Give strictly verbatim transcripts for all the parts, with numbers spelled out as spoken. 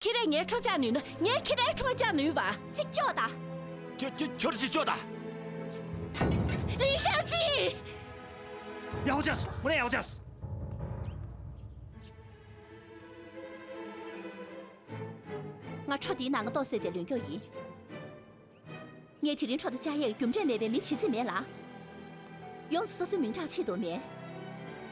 ཁྱེད་རས་ངའི་ཁྲོ་བཅག་ནུས་ན་ངས་ཁྱེད་རའི་ཁྲོ་བཅག་ནུས་པ། ཅིག་ལྕོག་དང་། ཁྱོད་ཁྱོད་ཁྱོད་ཅིག་ལྕོག་དང་། ལིང་ཧྲང་ཅིན། ཡག་པོ་བྱས་སོང་། དངོས་གནས་ཡག་པོ་བྱས་སོང་། ང་ཁྲོ་དེའི་ནང་གི་ཏོག་ཙམ་ཅིག་ལོན་རྒྱུ་ཡིན། ངས་དེ་རིང་ཁྲོ་དེ་བཅག་ཡས་རྒྱུ་འབྲས་མེད་པའི་མི་བྱེད་རྩིས་མེད་ལ། ཡོངས་སུ་སོ་སོའི་མིང་གྲགས་ཆེད་དུ་མེད།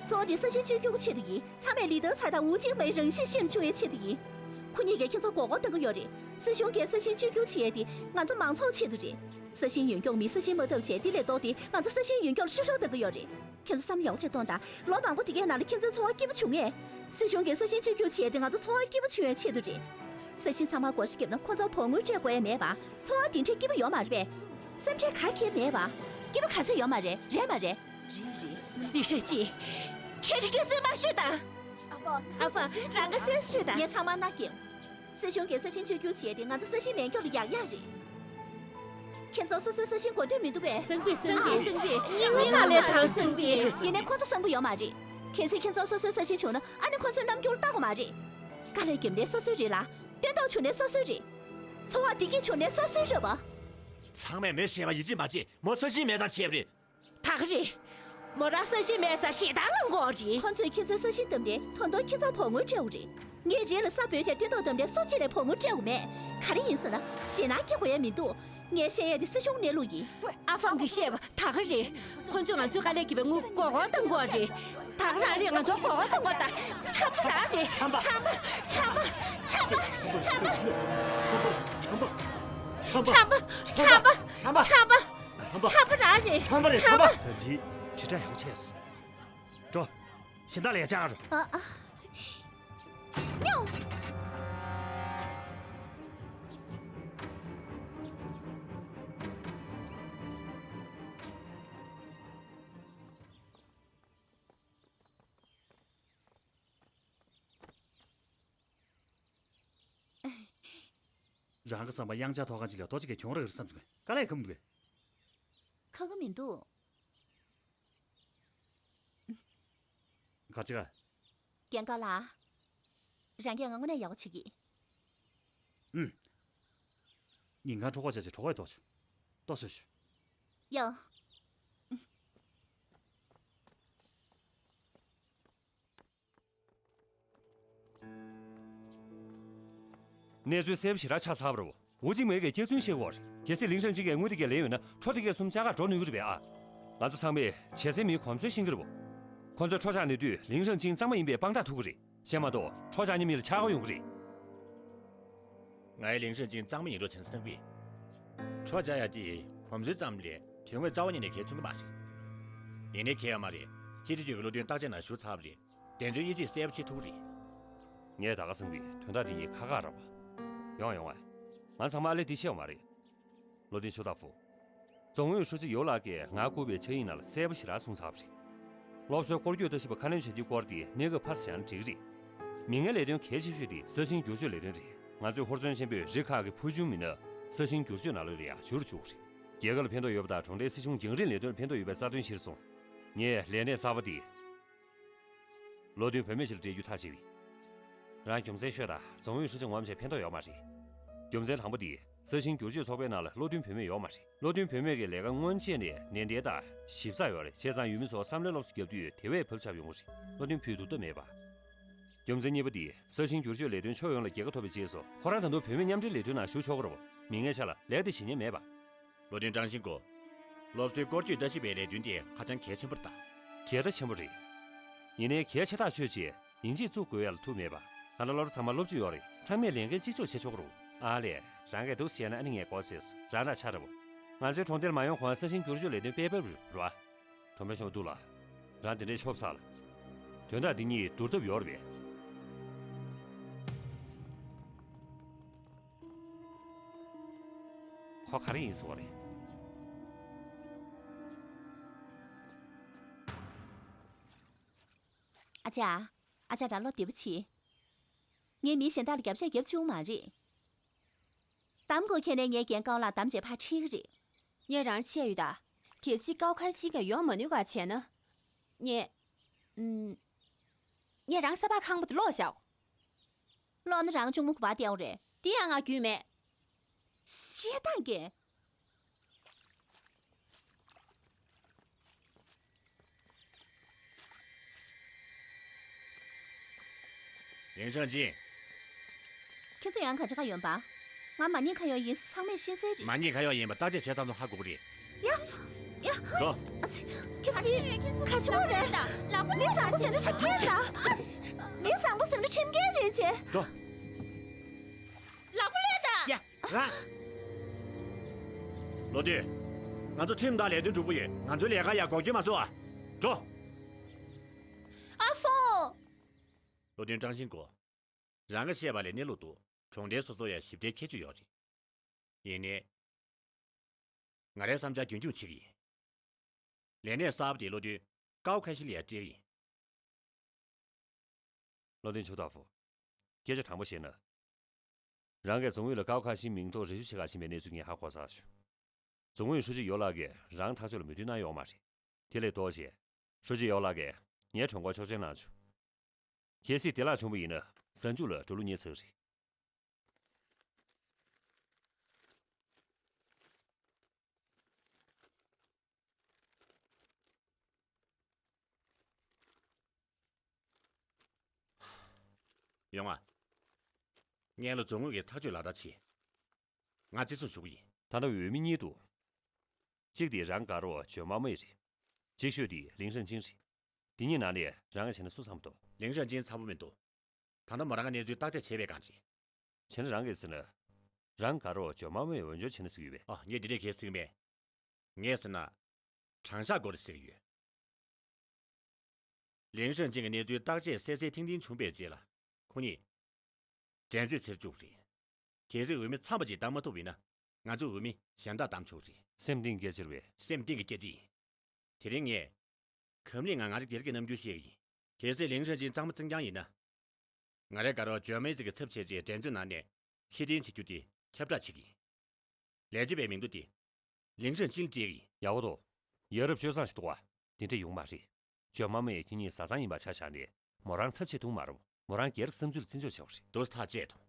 གཙོ་བོ་དེ་ས་ཞིང་བཅོས་རྒྱུ་གི་ཆེད་དུ་ཡིན། ཚང་མས་ལི་ཏང་ཚའེ་དང་ཝུའུ་ཅིན་མའི་རང་བཞིན་ཤེས་བཅུག་ཡས་ཆེད་དུ་ཡིན། ཁོ་གཉིས་ཀས་ཁྱེད་ཚོར་མགོ་སྐོར་གཏོང་གི་ཡོད་རེད། སྲིད་གཞུང་གིས་ས་ཞིང་བཅོས་རྒྱུ་བྱེད་ཡས་དེ་ང་ཚོ་མང་ཚོགས་ཆེད་དུ་རེད། ས་ཞིང་ཡོད་མཁན་མི་ས་ཞིང་མ་བཏབ་བྱས་དེ་ལས་ལྡོག་སྟེ་ང་ཚོ་ས་ཞིང་ཡོད་མཁན་ལ་བཤུ་གཞོག་གཏོང་གི་ཡོད་རེད། ཁྱེད་ཚོ་བསམ་བློ་ཡག་པོ་ཅིག་གཏོང་དང་། ལོ་མང་པོ་དེ་གའི་ནང་ལ་ཁྱེད་ཚོའི་འཚོ་བ་སྐྱིད་པོ་བྱུང་ངས། སྲིད་གཞུང་གིས་ས་ཞིང་བཅོས་རྒྱུ་བྱས་ཏེ་ང་ཚོ་འཚོ་བ་སྐྱིད་པོ་བྱུང་ཡའི་ཆེད་དུ་རེད། ས་ཞིང་ཚང་མ་བགོ་བཤའ་བརྒྱབ་ན་ཁོ་ཚོར་བོགས་དངུལ་སྤྲད་དགོས་ཡ་མེད་པ། འཚོ་བ་འདི་འདྲའི་སྐྱིད་པོ་ཡོད་མ་རེད་པས། སེམས་ཁྲལ་ག་གེ་མེད་པ། སྐྱིད་པོ་ག་ཚོད་ཡོད་མ་རེད། རེད་མ་རེད། རེད་རེད། ལིང་ཧྲང་ཅིན། ཁྱེད་རང་སྐྱག་རྫུན་མ་ཤོད་དང་། ཨ་ཕ། ཨ་ཕ། རང་ག་སེམས་ཤོད་དང་། ངས་ཚང་མ་མནའ་སྐྱེལ། སྲིད་གཞུང་གིས་ས་ཞིང་བཅོས་རྒྱུ་བྱས་ཏེ་ང་ཚོ་ས་ཞིང་མེད་སྐྱོབ་ལ་ཡག་ཡག་རེད། ཁྱེད་ཚོ་སོ་སོའི་ས་ཞིང་དགོས་འདོད་མི་འདུག་པས། སང་ཕོད་སང་ཕོད་སང་ཕོད། སྙིང་ནང་ལས་དང་སང་ཕོད། ཡིན་ནའི་ཁོ་ཚོ་བསམ་གྱི་ཡོད་མ་རེད། གལ་སྲིད་ཁྱེད་ཚོ་སོ་སོའི་ས་ཞིང་བྱུང་ན་ཨ་ནི་ཁོ་ཚོའི་རྣམ་འགྱུར་ལྟ་དགོས་མ་རེད། དཀའ་ལས་བརྒྱབ་ནའི་སོ་སོའི་རེད་ལ། སྟོན་ཐོག་བྱུང་ནའི་སོ་སོའི་རེད། འཚོ་བ་བདེ་སྐྱིད་བྱུང་ནའི་སོ་སོའི་རེད་པ། ཚང་མས་མི་ཤེས་པ་ཡིད་ཆེས་མ་བྱེད། མོ་ས་ཞིང་མེད་ཙང་བྱས་པ་རེད། ད་ག་རེད། མོ་རང་ས་ཞིང་མེད་ཙང་ཞེ་སྡང་ལངས་གོ་རེད། ཁོ་ཚོས་ཁྱེད་ཚོའི་ས་ཞིང་བཏབ་ནས་ད་དུང་ཁྱེད་ཚོར་བོགས་དངུལ་སྤྲད་དགོས་རེད། ངས་རེད་ལ་ས་བོས་བྱས་སྟོན་ཐོག་བཏབ་ནས་སུ་གཅིག་ལས་བོགས་དངུལ་སྤྲད་དགོས་མེད། ག་རེ་ཡིན་ཟེར་ན་ཞེད་སྣང་སྐྱེ་དགོས་ཡ་མི་འདུག་ངས་བཤད་ཡ་དེ་སྲིད་གཞུང་གནས་ལུགས་ཡིན། ཨ་ཧྥང་གིས་བཤད་པ་ད་ག་རེད། ཁོ་ཚོས་ང་ཚོའི་དཀའ་ལས་བརྒྱབ་པའི་དངུལ་མགོ་སྐོར་གཏོང་གོ་རེད། ད་ག་རང་རེད། ང་ཚོ་མགོ་སྐོར་གཏོང་གོ་ད། ཁྲམ་པ་རང་རེད། ཁྲམ་པ། ཁྲམ་པ། ཁྲམ་པ། ཁྲམ་པ། ཁྲམ་པ། ཁྲམ་པ། ཁྲམ་པ། ཁྲམ་པ། ཁྲམ་པ། ཁྲམ་པ་རང་རེད། ཁྲམ་པ་རེད། ཁྲམ་པ། ད་ཅི་དྲིལ་བསྒྲགས་ཡག་པོ་བྱས་སོང་། འགྲོ། གཞན་དག་ལ་ཡ་ཅག་རོ། ཨ་ཨ། ཉོ། རང་གི་བསམ་པ་གཡང་ཆགས་ཐོག་ཁང་ཅིག་ལ་ལྟོ་ཅིག་གིས་གྱོང་རག་གི་རེད་བསམ་བྱུང་། དཀའ་ལས་ཁག་མི་འདུག་གས། ཁག་གི་མི་འདུག་གར་ཅིག་ག་རྒན་དཀར་ལགས། རང་གིས་ང་དངོས་གནས་ཡག་པོ་བྱེད་ཀྱི། ཨུམ། ཉིན་གང་གྲོད་ཁོག་བཅད་བྱས་གྲོད་ཁོག་ཡི་ལྟོགས་བྱུང་། ལྟོ་བཟོས་ཤོག་ཡ། གནས་ཚུལ་གསལ་པོ་ཞེ་དྲག་ཆགས་ཚར་བ་རེད་བ། ཝུ་ཅིང་མེ་གིས་སྐྱག་རྫུན་བཤད་ཀྱི་ཡོད་རེད། གལ་སྲིད་ལིང་ཧྲན་ཅིང་གིས་དངུལ་དེ་གས་ལེན་ཡོད་ན་ཁྲོ་དེ་གས་གསུམ་ལྕགས་ཁར་འགྲོ་ནུས་ཀྱི་རེད་པས་ཨ། ང་ཚོ་ཚང་མས་བྱེད་སའི་མིའི་གོམས་སྲོལ་ཤེས་ཀྱི་རེད་བ། ཁོ་ཚོས་ཁྲོ་བཅག་ནུས་དུས་ལིང་ཧྲན་ཅིང་གཙང་མ་ཡིན་པའི་དཔང་རྟགས་ཐུག་གི་རེད། བྱས་མ་གཏོགས་ཁྲོ་བཅག་མཁན་མི་ལ་ཆག་སྒོ་ཡོང་གི་རེད། ང་ཡི་ལིང་ཧྲན་ཅིང་གཙང་མ་ཡིན་འགྲོ་བྱེད་སེམས་པས། ཁྲོ་བཅག་ཡ་དེ་གོམས་སྲོལ་ཙམ་ལས་དོན་དངོས་རྩ་བ་ཉིད་ནས་གལ་ཆེན་པོ་མ་རེད། ཡིན་ནའི་གལ་ཡོད་མ་རེད། སྤྱི་བདེ་ཅུས་ཀྱི་བློ་མཐུན་བརྟག་དཔྱད་ནང་ཞུགས་ཚར་བ་རེད། དེ་ཚོའི་དབྱེ་འབྱེད་གསལ་པོ་བྱེད་ཐུབ་ཀྱི་རེད། ངས་ད་ག་སེམས་ཀྱི་དོན་དག་འདི་གཉིས་ཁ་ཁ་རེད་པ། ཡོང་ཡོང་ཨ། ང་ཚང་མ་ཨ་ལེ་འདི་ཤེས་ཡོད་མ་རེད། བློ་མཐུན་ཆུ་ཏ་ཧྥུ། རྫོང་ཨུའི་ཧྲུའུ་ཅི་ཡོ་ལགས་ཀྱིས་ང་བསྐུར་བའི་ཕྱག་ཡིག་ནང་ལ་གསལ་པོ་ཞེ་དྲག་གསུངས་ཚར་བ་རེད། སློབ་གསོའི་སྐོར་སྐྱོད་ལྟ་ཞིབ་པ་ཁ་སྣོན་བྱ་རྒྱུའི་སྐོར་དེ་གནས་སྐབས་ཕར་བཞག་ན་འགྲིག་གི་རེད། མི་ངན་ལས་དོན་གལ་ཆེ་ཤོས་དེ་ས་ཞིང་བསྒྱུར་བཅོས་ལས་དོན་རེད། ང་ཚོས་ཧུར་བརྩོན་ཆེན་པོས་རི་ཁག་གི་ཕུལ་བྱུང་མི་སྣ་ས་ཞིང་བསྒྱུར་བཅོས་ནང་ལོགས་ལ་ཡང་བཅུག་རུ་བཅུག་གི་རེད། རྒྱལ་ཁབ་ལ་ཕན་ཐོགས་ཡོད་པ་དང་གྲོང་རྡལ་སྲིད་གཞུང་རྒྱང་རིང་ལས་དོན་ལ་ཕན་ཐོགས་ཡོད་པའི་རྩ་དོན་གཞིར་བཟུང་། ངས་ལས་གནས་གསར་པ་འདི། བློ་མཐུན་བུད་མེད་ཞིག་ལ་སྤྲད་རྒྱུ་ཐག་བཅད་པ་ཡིན། རང་རྒྱུ་མཚན་ཤོད་དང་། རྫོང་ཨུའི་ཧྲུའུ་ཅི་ངོ་མ་བྱས་ཕན་ཐོགས་ཡོད་མ་རེད། རྒྱུ་མཚན་དང་པོ་དེ། ས་ཞིང་བསྒྱུར་བཅོས་ཚོགས་པའི་ནང་ལ་བློ་མཐུན་བུད་མེད་ཡོད་མ་རེད། བློ་མཐུན་བུད་མེད་ཀྱི་ལས་ཀ་སྔོན་ཆད་ནས་ནན་ཏན་དང་ཞིབ་ཚགས་ཡོད་རེད། བྱས་ཙང་ཡུལ་མི་ཚོ་བསམ་བློའི་སློབ་གསོ་རྒྱབ་དུས་དེ་བས་བབ་ཆགས་ཡོང་གི་རེད། བློ་མཐུན་ཕུད་འདུག་སྟབས་མེད་པ། རྒྱུ་མཚན་གཉིས་པ་དེ། ས་ཞིང་བསྒྱུར་བཅོས་ལས་དོན་ཕྱོགས་ཡོངས་ལ་རྒྱལ་ཁ་ཐོབ་པའི་རྗེས་སུ་ཁོ་རང་ད་དུང་བུད་མེད་མཉམ་འབྲེལ་ལས་དོན་ནང་ཞུགས་ཆོག་གི་རེད་པ། མི་ངའི་ཆ་ལ་ལས་ཀ་དེ་བྱེད་མཁན་མེད་པ། བློ་མཐུན་ཀྲང་ཤིན་ཀོ། སློབ་གསོའི་སྐོར་སྐྱོད་ལྟ་ཞིབ་པའི་ལས་དོན་དེ་ཧ་ཅང་གལ་ཆེན་པོ་རེད་ད། གལ་ད་ཆེན་པོ་རེད། ཡིན་ནའི་གལ་ཆེ་ཐག་ཆོད་ཅིག་ཡིན་གཅིག་བཙུགས་དགོས་ཡ་ལ་ཐུག་མེད་པ། ད་ལྟ་སློབ་གྲྭ་ཚང་མ་སློབ་སྤྱི་ཡོད་རེད། ཚང་མས་ལས་འགན་གཅིག་ལྕོགས་བྱེད་ཆོག་གི་རེད། ཨ་ལས། རང་གིས་འདུག་བཤད་ན་ཨ་ནི་ངས་གོ་ཟེར་སོང་། རང་ན་ཆ་རེད་པ། ང་ཚོའི་གྲོང་རྡལ་མ་ཡོང་གོང་ས་ཞིང་བསྒྱུར་བཅོས་ལས་དོན་སྤེལ་ཕབ་རེད་པ། གྲོང་པའི་ཤོག་འདུག་ལ། རང་དེ་འདྲའི་ཤོབ་ཚ་ལ། དོན་དག་འདི་གཉིས་བསྡུར་ཐབས་ཡོད་རེད་པས། ཁོ་ག་རེ་ཡིན་ཟེར་བ་རེད། ཨ་ཅག་ཨ་ཅག་རང་བློ་བདེ་པོ་བྱེད། ངས་མི་གཞན་དག་ལ་རྒྱབ་ཤ་རྒྱབ་བཅུག་མ་རེད། གཏམ་དགོས་ཁེལ་ནས་ངས་རྒན་ཀའོ་ལགས་གཏམ་བྱས་ཕར་ཁྲིད་ཀྱི་རེད། ངས་རང་བཤད་ཡོད་ད། གལ་སྲིད་ཀའོ་ཁན་ཤིང་གིས་ཡོང་མ་ནུས་པ་བྱས་ན། ངས། ཨུམ། ངས་རང་ས་ཕག་ཁང་པ་དེ་སློག་བཞག་ལོག་ན་རང་གཅུང་མོ་ག་པར་བསྡད་ཡོད་རེད། དེ་ཡང་ང་རྒྱུས་མེད། བཤད་སྟངས་ཀྱིས། ལིང་ཧྲང་ཅིན། ཁྱེད་ཚོ་ཡང་ག་ཅི་ག་ཡོད་པ། ང་མ་ཉེས་ཁ་གཡོག་ཡིན་ཚང་མས་ཤེས་གསལ་རེད། མ་ཉེས་ཁ་གཡོག་ཡིན་པ་བརྟག་དཔྱད་བྱས་ཚར་སོང་ཧ་གོ་གི་རེད། ཡ། ཡ། འགྲོ། ཨ་ཙི། ཁྱེད་ཚོ་འདི་ག་བྱེད་དགོས་རེད། ལག་པ་མི་བཟང་པོ་ཟེར་ན་ཁྲིམས་འགལ་ལ། མི་བཟང་པོ་ཟེར་ན་ཁྲིམས་འགལ་རེད་ཅེ། འགྲོ། ལག་པ་ལས་དང་། ཡ། རང་། བློ་མཐུན། ང་ཚོ་ཁྲིམས་དང་ལས་དོན་གྲུབ་པོ་ཡོད། ང་ཚོའི་ལས་ཀ་ཡ་འགོག་རྐྱེན་མ་བཟོ་ཨ། འགྲོ། ཨ་ཧྥོ། བློ་མཐུན་ཀྲང་ཤིན་ཀོ། རང་གིས་བཤད་པ་ལ་གནས་ལུགས་འདུག་གྲོང་རྡལ་སོ་སོ་ཡ་ཞིབ་ཕྲའི་ཁྱད་ཆོས་ཡོད་རེད། ཡིན་ནའི། ང་རའི་བསམ་འཆར་རྒྱུན་འཁྱོངས་བྱེད་ཀྱི་ཡིན། ལས་གནས་གསར་པ་དེའི་བློ་མཐུན་ཀའོ་ཁ་ཤི་ལ་ཡང་སྤྲད་ཀྱི་ཡིན། བློ་མཐུན་ཆུ་ཏོག་ཧྥུ། སྐད་ཆ་དྲང་པོ་བཤད་ན། རང་གིས་རྫོང་ཨུད་ལ་ཀའོ་ཁ་ཤིའི་མིང་ཐོག་རེ་ཞུ་བྱེད་ག་ཕྱིན་པའི་གནས་ཚུལ་ངས་ཧ་གོ་ཚར་བྱུང་། རྫོང་ཨུད་ཧྲུའུ་ཅི་ཡོ་ལགས་ཀྱིས་རང་ཐག་གཅོད་ལ་མོས་མཐུན་གནང་ཡོད་མ་རེད། དེ་ལས་ལྡོག་བྱས། ཧྲུའུ་ཅི་ཡོ་ལགས་ཀྱིས་ངའི་གྲོང་ཁོག་ཆོག་མཆན་གནང་བྱུང་། གལ་སྲིད་བདེ་བླག་བྱུང་བ་ཡིན་ན་གཟའ་མཇུག་ལ་འགྲོ་ལུགས་རྙེད་ཚར་རེད། ཡོང་ང་། ངས་ལ་རྫོང་ཨུད་ཀྱི་ཐག་གཅོད་ལག་བསྟར་བྱེད། ང་བརྩི་སྲུང་ཞུ་གི་ཡིན། ད་ལྟ་འོས་མི་གཉིས་འདུག་གཅིག་དེ་རང་དགའ་རོགས་ཇོ་མ་མེ་རེད། ཅིག་ཤོས་དེ་ལིང་ཧྲན་ཅིན་རེད། དེ་གཉིས་ནང་ནས་རང་གིས་བྱས་ན་སུ་འཚམ་འདུག་ལིང་ཧྲན་ཅིན་འཚམ་པོ་མི་འདུག་ད་ལྟ་མོ་རང་གི་གནས་ཚུལ་བརྟག་དཔྱད་བྱས་པའི་སྒང་རེད། བྱས་ན་རང་གིས་ཟེར་ན། རང་དགའ་རོགས་ཇོ་མ་མེ་འོས་སྦྱོར་བྱས་ན་ཟེར་གྱི་ཡོད་པས། ཨ། ངས་འདི་འདྲས་གས་ཟེར་གྱི་མེད། ངས་ཟེར་ན། དྲང་གཞག་སྐོར་ཟེར་གྱི་ཡོད། ལིང་ཧྲན་ཅིན་གྱི་གནས་ཚུལ་བརྟག་དཔྱད་གསལ་གསལ་ཐིང་ཐིང་བྱུང་པའི་རྗེས་ལ། ཁོ་གཉིས། འགྲན་རྩོད་བྱེད་བཅུག་རེད། གལ་སྲིད་འོས་མི་འཚམ་པ་ཅིག་བདམས་མ་ཐུབ་པ་ཡིན་ན། ང་ཚོ་འོས་མི་གཞན་དག་བདམས་ཆོག་རེད། སེམས་གཏིང་སྐད་ཆ་རེད་པས། སེམས་གཏིང་གི་སྐད་ཆ་ཡིན། དེ་རིང་ངས། གམ་ལི་ང་ང་རང་སྒེར་གྱི་རྣམ་འགྱུར་བཤད་ཀྱི་ཡིན། གལ་སྲིད་ལིང་ཧྲན་ཅིན་གཙང་མ་གཙང་རྐྱང་ཡིན་ན། ང་རའི་དགའ་རོགས་ཇོ་མེ་ཙི་གི་ཚབ་བྱས་རྗེས་འགྲན་རྩོད་ནང་ནས་ཕྱིར་འཐེན་བྱེད་རྒྱུ་དེ་ཁྱབ་བསྒྲགས་བྱེད་ཀྱི་ཡིན། ལས་བྱེད་པའི་མིང་ཐོ་དེ་ལིང་ཧྲན་ཅིན་སྤྲད་ཀྱི་ཡིན། ཡག་པོ་འདུག་ཡ་རབས་སྤྱོད་བཟང་ཞིག་འདུག་བ། དེ་འདྲ་ཡོང་མ་རེད། ཇོ་མ་མེ་ཡིས་ཁྱེད་གཉིས་བཟའ་ཚང་ཡིན་པ་ཆ་བཞག་ནས་མོ་རང་ཚབ་བྱེད་ཐུབ་མ་རེད། མོ་རང་སྒེར་གྱི་བསམ་ཚུལ་ལ་བརྩི་འཇོག་བྱེད་པ་རེད། དོ་ཐག་བཅད་དང་།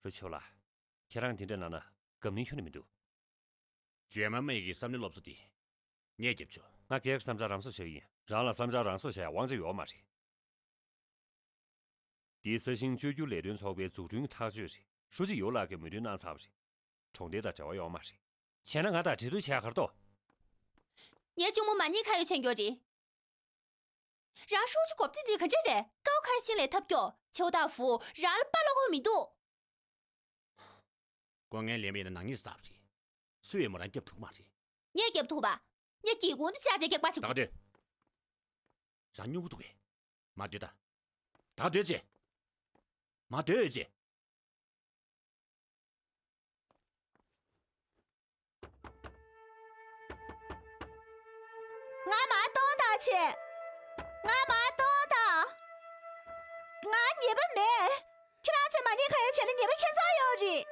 རུ་ཆོ་ལགས། ཁྱེད་རང་དེ་འདྲ་གནང་ན་དགའ་མིན་ཁྱོན་ནས་མི་འདུག་ཇོ་མ་མེ་ཡི་བསམ་བློའི་སློབ་གསོ་དེ་ངས་རྒྱབ་ཆོག་ང་སྒེར་གྱི་བསམ་འཆར་རང་སོར་བཞག་གི་ཡིན། རང་ལ་བསམ་འཆར་རང་སོར་བཞག་ཡ་དབང་ཆ་ཡོད་མ་རེད། འདི་ས་ཞིང་བཅོས་བསྒྱུར་ལས་དོན་ཚོགས་པའི་འཛུགས་སྐྲུན་ཐག་གཅོད་རེད། ཧྲུའུ་ཅི་ཡོ་ལགས་ཀྱིས་མོས་མཐུན་གནང་ཚར་བ་རེད། གྲོང་སྡེ་དང་འབྲེལ་བ་ཡོད་མ་རེད། བྱས་ན་ང་དང་འབྲེལ་གཏུག་བྱས་ག་རེ་དོ། ངའི་གཅུང་མོ་མ་ཉེས་ཁ་གཡོག་བྱེད་མཁན་རེད། རང་ཧྲུའུ་ཅི་གོ་བདེ་འདི་ག་འདྲ་རེད། ཀའོ་ཁ་ཤིན་ལས་ཐབས་སྐྱོ་ཆེའུ་ཏཱ་ཧྥུ་རང་ལ་དཔའ་བློ་ཁོག་མི་འདུག་སྐུ་ངལ་ལེན་པ་ཡིན་ན་ནག་ཉེས་བསགས་པ་རེད། སུས་ཡང་མོ་རང་སྐྱབས་ཐུབ་མ་རེད། ངས་སྐྱབས་ཐུབ་པ། ངས་སྒེའུ་ཁུང་དུ་བཅར་བྱས་སྐྱག་པ་བྱུང་། ད་སྡོད། རང་སྨྱོ་གི་འདུག་གས། མར་སྡོད་ད། ད་སྡོད་ཅེས། མར་སྡོད་ཅེས། ང་མར་གཏོང་དང་བྱས། ང་མར་གཏོང་དང་། ང་ཉེས་པ་མེད། ཁྱེད་རང་ཚོས་མ་ཉེས་ཁ་གཡོག་བྱས་ན་ཉེས་པ་ཁྱད་མཚར་ཡོད་རེད།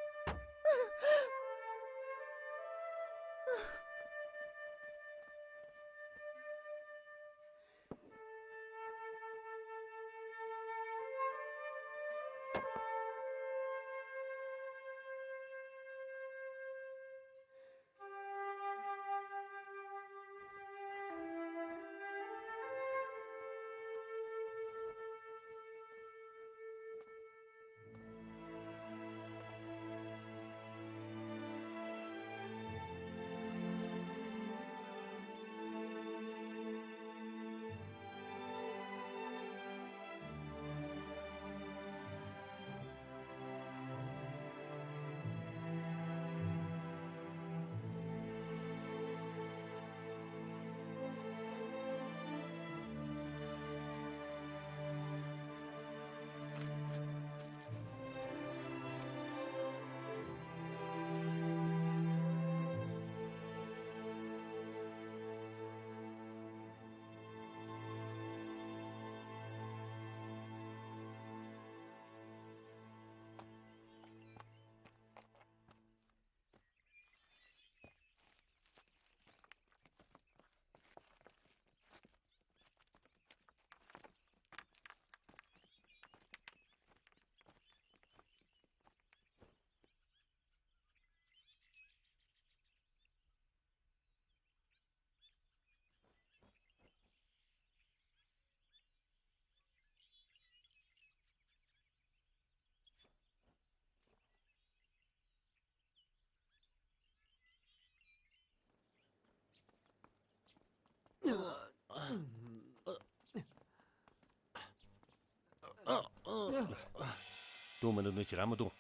འདུག་མི་འདུག་ནི་ཞེ་དྲག་མི་འདུག་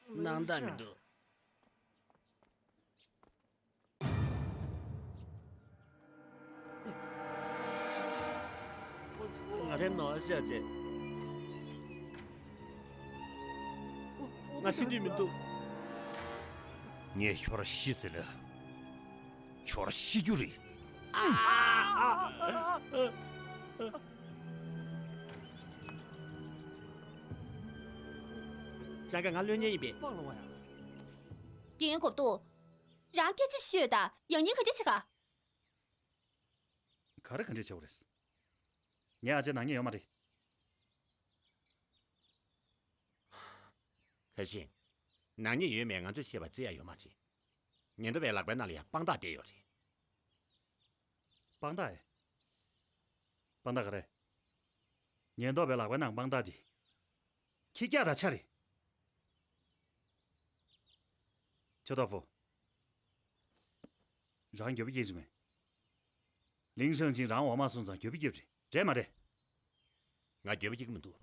སྣང་དག་མི་འདུག་ང་རའི་ནོར་བཤད་ཅེས། ང་ཤི་དུས་མི་འདུག་ངས་ཁྱོད་ཤི་ཟེར་ལ། ཁྱོད་ཤི་རྒྱུ་རེད། རང་ག་ང་བློན་ངན་ཡིན་པས། དགེ་རྒན་གོ་བཏུ། རང་སྐད་ཆ་ཤོད་དང་ཡང་སྙིང་ག་འདྲ་བྱེད་ག་ག་རེ་ག་འདྲ་བྱེད་དགོས་རེད། ངའི་ཨ་ཅེ་ནག་ཉེས་ཡོད་མ་རེད། ཁ་ཤས། ནག་ཉེས་ཡོད་མེད་ང་ཚོས་ཤེས་པ་ཅི་ཡང་ཡོད་མ་རེད། ཉེན་རྟོག་པའི་ལག་པའི་ནང་ལ་ཡང་དཔང་རྟགས་བསྡད་ཡོད་རེད། དཔང་རྟགས་ཨེ། དཔང་རྟགས་ག་རེ། ཉེན་རྟོག་པའི་ལག་པའི་ནང་དཔང་རྟགས་འདི། ཁྱི་སྐྱག་དང་ཆ་རེད། ཆོས་ཐོག་ཧྥུ། རང་འགྱོད་པ་སྐྱེས་བྱུང་ངས། ལིང་ཧྲང་ཅིན་རང་འོ་མ་སོང་ཙང་འགྱོད་པ་སྐྱེས་པ་རེད། རེད་མ་རེད། ང་འགྱོད་པ་སྐྱེ་གི་མི་འདུག་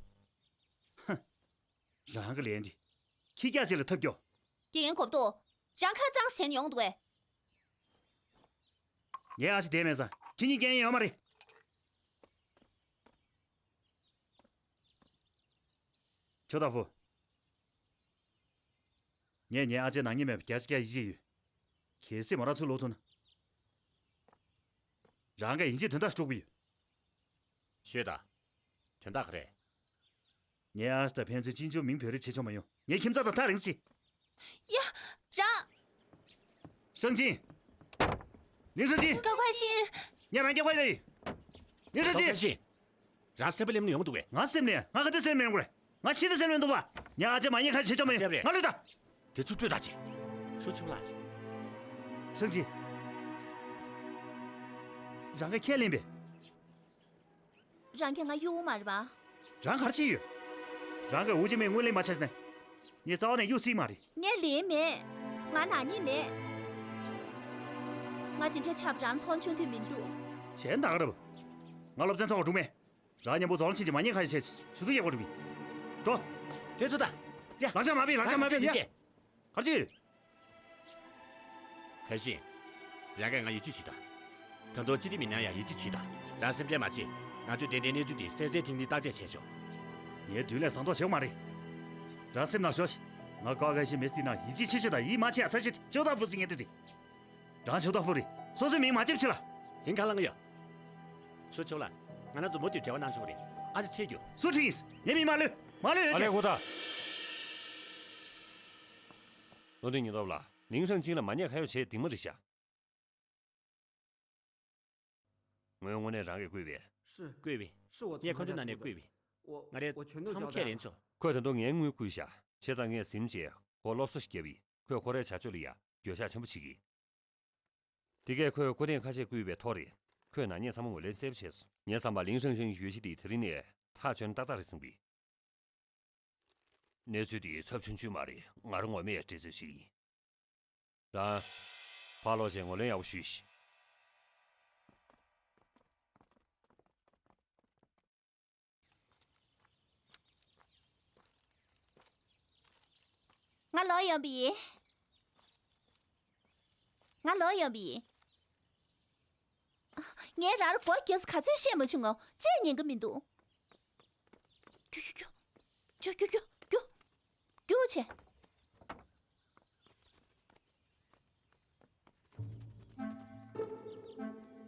ཧ། རང་གི་ལན་འདི། ཁྱི་སྐྱག་ཅིག་ལ་ཐབས་སྐྱོ། དགེ་རྒན་གོ་བཏུ། རང་ཁ་གཙང་ཟེར་ནས་ཡོང་འདུག་གས། ངའི་ཨ་ཅེ་བསྡད་མེད་ཙང་ཁྱེད་གཉིས་སྐད་ཡོད་མ་རེད། ཆོས་ཐོག་ཧྥུ། ངས་ངའི་ཨ་ཅེ་ནག་ཉེས་མེད་པ་བརྒྱ་ཆ་བརྒྱ་ཡིད་ཆེས་ཡོད། གལ་སྲིད་མོ་རང་ཚུར་ལོག་ཐུབ་ན། རང་གིས་ཡིན་གཅིག་དོན་དག་སྒྲུབ་ཀྱི་ཡོད། ཤོད་དང་། དོན་དག་ག་རེ། ངའི་ཨ་ཅེ་དང་ཕན་ཚུན་གཅིག་མཇུག་མིང་བོད་རིགས་བྱེད་ཆོག་མ་ཡོང་། ངའི་ཁྱིམ་ཚང་དང་ཐག་རིང་ཙི། ཡ། རང་། ཧྲང་ཅིན། ལིང་ཧྲང་ཅིན།高快信། ངས་རང་སྐྱབས་ཁ་ཡོད། ལིང་ཧྲང་ཅིན།高快信། རང་སེམས་པ་ལེམ་ནས་ཡོང་འདུག་གས། ང་སེམས་ནས། ང་ག་འདྲ་སེམས་ནས་ཡོང་དགོས་རེད། ང་ཤི་ད་སེམས་ནས་འདུག་པ། ངའི་ཨ་ཅེ་མ་ཉེས་ཁ་བྱེད་ཆོག་མ་ཡོང་། ང་ལོས་ད། དེ་ཚུར་སྤྲོད་ད་ཅི། ཧྲུ་ཆུང་ལགས། ཧྲང་ཅིན། རང་གིས་ཁས་ལེན་པས། རང་གིས་ང་གཡུག་མ་རེད་པ། རང་ག་རེ་བྱས་ཡོད། རང་གིས་འུ་ཅག་མི་དངུལ་ལེན་མ་བྱས་ནས། ངས་རྩ་བ་ནས་གཡུག་སྲིད་མ་རེད། ངས་ལེན་མེད། ང་ནག་ཉེས་མེད། ང་དེ་འདྲ་ཆགས་པ་རང་མཐོང་ཆུང་དུས་མི་འདུག་བྱས་ན་ད་ག་རེད་པ། ང་སློབ་ཚན་ཚོགས་པ་འགྲོ་མེད། རང་མཉམ་པོ་རྫོང་ལ་ཕྱིན་བྱས་མ་ཉེས་ཁ་ཡ་བྱས་ཆུ་ཚོད་རྒྱག་པར་འགྲོ་གི། འགྲོ། དེ་ཚོ་ད། ཡ། ལག་ཆ་མ་ཕུད། ལག་ཆ་མ་ཕུད། ཡ། ག་རེ་བྱས་ཡོད། ཁ་ཤས། རང་གིས་ང་ཡིད་ཆེས་བྱེད་དང་། ད་དུང་ཅི་སྟེ་མི་སྣང་ཡང་ཡིད་ཆེས་བྱེད་དང་། རང་སེམས་ཁྲལ་མ་བྱེད། ང་ཚོས་ཏན་ཏན་གནས་ཚུལ་དེ་གསལ་གསལ་ཐིང་ཐིང་བརྟག་དཔྱད་བྱས་ཆོག་ངའི་མདུན་ལས་ཟ་མདོག་བྱེད་དགོས་མ་རེད། རང་སེམས་ནང་ཞོག་ཤིག་ང་ཀའོ་ཁའེ་ཤིན་མི་སི་ཏི་ནང་ཡིད་ཆེས་ཆེ་ཤོས་དང་ཡིད་མ་ཆེས་ཡ་ཚ་ཤོས་དེ་ཅོ་ཏ་ཧྥུ་ཟེར་མཁན་དེ་རེད། རང་ཅོ་ཏ་ཧྥུ་རེད། སོ་སོའི་མིང་མ་བརྗེ་བྱེད་ལ། དེང་ག་ལ་ང་ཡོད། ཧྲུ་ཆོ་ལགས། ང་རང་ཚོ་མུ་མཐུད་འབྲེལ་བ་གནང་ཆོག་གི་རེད། ཨ་ཅེ་ཁྲིད་རྒྱུ། སུ་ཁྲིད་ཡིན། ངའི་མིང་མ་ལོས། མ་ལོས་ཡོད་ཨ་ལེ་ཅེ། ཧུ་ཐག་བློ་མཐུན་ཉི་སྟོབས་ལགས། ལིང་ཧྲང་ཅིན་ལ་མ་ཉེས་ཁ་གཡོགས་བྱས་སྡིགས་མ་རེད་ཤག་ངོས་དངོས་གནས་རང་གིས་བརྐུས་པས། བརྐུས་པས། ངས་ཁོ་ཚོའི་ནང་ནས་བརྐུས་པས། ང་རས་ཚང་མ་ཁས་ལེན་ཆོག་ཁོས་ད་དུང་ངའི་དངུལ་བརྐུས་ཤག་བྱས་ཙང་ངས་ཟིན་བྱས་ཁོར་སློབ་གསོ་ཞིག་བརྒྱབ་ཡིན། ཁོས་ཁོ་རའི་བྱ་སྤྱོད་ལ་ཡ་འགྱོད་བཤགས་ཆེན་པོ་བྱེད་ཀྱི། དེ་གས་ཁོས་སྐུ་རྟེན་ཁ་ཤས་བརྐུས་པའི་ཐོག་རེད། ཁོས་ནག་ཉེས་ཚང་མ་ངོས་ལེན་གསལ་པོ་བྱས་སོང་། ངའི་བསམ་པར་ལིང་ཧྲང་ཧྲེང་གི་ཡོ་ཤི་དེ་དེ་རིང་ནས་ཐག་ཆོད་ན་ཏག་ཏག་རེད་བསམ་གི། གནས་ཚུལ་འདི་ཚབས་ཆུང་ཆུང་མ་རེད། ང་རང་ངོ་མས་འགྲེལ་བརྗོད་བྱེད་ཀྱི་ཡིན། རང་། ཕར་ལོག་བྱས་ངོས་ལེན་ཡག་པོ་ཞུས་ཤིག་ང་ལོག་ཡོང་པ་ཡིན། ང་ལོག་ཡོང་པ་ཡིན། ངས་རང་ལ་སྒོ་བརྒྱབ་ས་ག་ཚོད་བཤད་མ་བྱུང་ངམ། ཅི་ཡང་ཉན་གི་མི་འདུག་རྒྱུགས་རྒྱུགས་རྒྱུགས། རྒྱུགས་རྒྱུགས་རྒྱུགས་རྒྱུགས། རྒྱུགས་བྱས།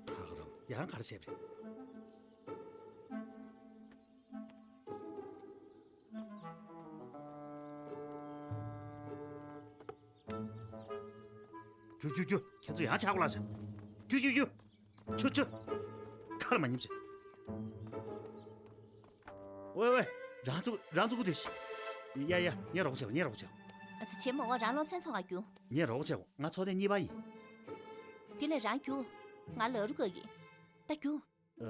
ཐག་རིང་། ཡང་ག་རེ་བྱས་པ་རེད། རྒྱུགས་རྒྱུགས་རྒྱུགས། ཁྱེད་ཚོ་ཡང་ཆག་སྒོ་ལངས་ཤག་རྒྱུགས་རྒྱུགས་རྒྱུགས། ཆུ་ཆུ། ཁ་ལ་མ་ཉན་བྱས། ཝེ་ཝེ། རང་ཚུགས། རང་ཚུགས་ཀྱི་སྡོད་ཤིག་ཡ་ཡ། ངས་རོགས་པ་བྱེད་དགོས། ངས་རོགས་པ་བྱེད་དགོས། ཨ་ཙི། བྱེད་མ་དགོས། རང་སློབ་ཚན་ཚོགས་ག་རྒྱུགས། ངས་རོགས་པ་བྱེད་དགོས། ང་ཚོགས་ཐེངས་གཉིས་པ་ཡིན། དེ་ལས་རང་རྒྱུགས། ང་ལ་རུ་དགོས་ཀྱི། ད་རྒྱུགས། ཨ།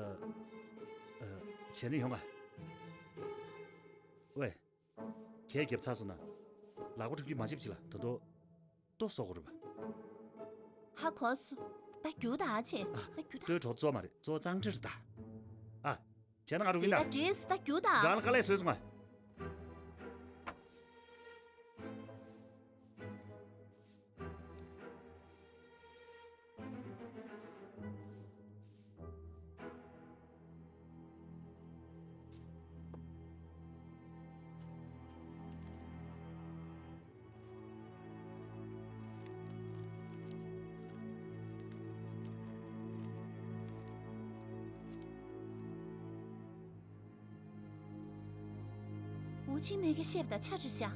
ཨ། བྱས་ན་ཡོང་ང་། ཝེ། གས་བརྒྱབ་ཚར་སོང་ན། ལག་པ་འཁྲུ་རྒྱུ་མ་བྱེད་པ་བྱེད་ལ། ད་དུང་ལྟོ་གསོག་དགོས་རེད་པ། ཧ་གོ་སོང་། ད་རྒྱུགས་དང་ཨ་ཅེ། ཨ། ད་རྒྱུགས་དང་། ལྟོའི་གྲོགས་གཙོ་བོ་མ་རེད། གཙོ་བོ་གཙང་སྦྲ་རེད་ད། ཨ། བྱས་ན་ང་རུ་ཡིན་ད། ད་བྲིས་སོང་། ད་རྒྱུགས་དང་། རང་ལ་དཀའ་ལས་བཟོས་སོང་ང་། ཝུ་ཆིང་མེ་གིས་བཤད་པ་དང་ཆ་འདྲ་ཤག་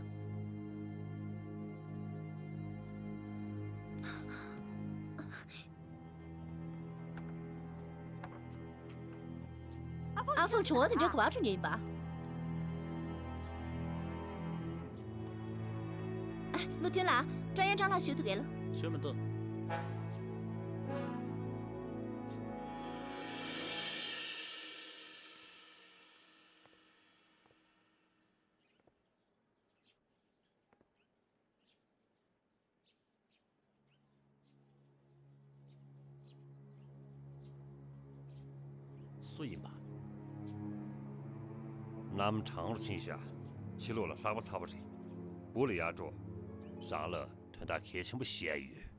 ཨ་ཧྥང་གྲོང་བ་དེ་འདྲ་ག་པར་འགྲོ་མཁན་ཡིན་པ། ཨ། བློ་མཐུན་ལགས། ཀྲོང་ཡན་ཀྲང་ལགས་ཞུ་འདུག་གས་ལགས། ཞུ་མི་འདུག་སུ་ཡིན་པ། གནམ་གྲང་རུ་ཕྱིན་ཤག་ཕྱི་ལོགས་ལ་ལྷགས་པ་ཚ་པོ་རེད། སྦུག་ལ་ཡར་འགྲོ། རང་ལ་དོན་དག་གལ་ཆེན་པོ་བཤད་ཡ་ཡོད།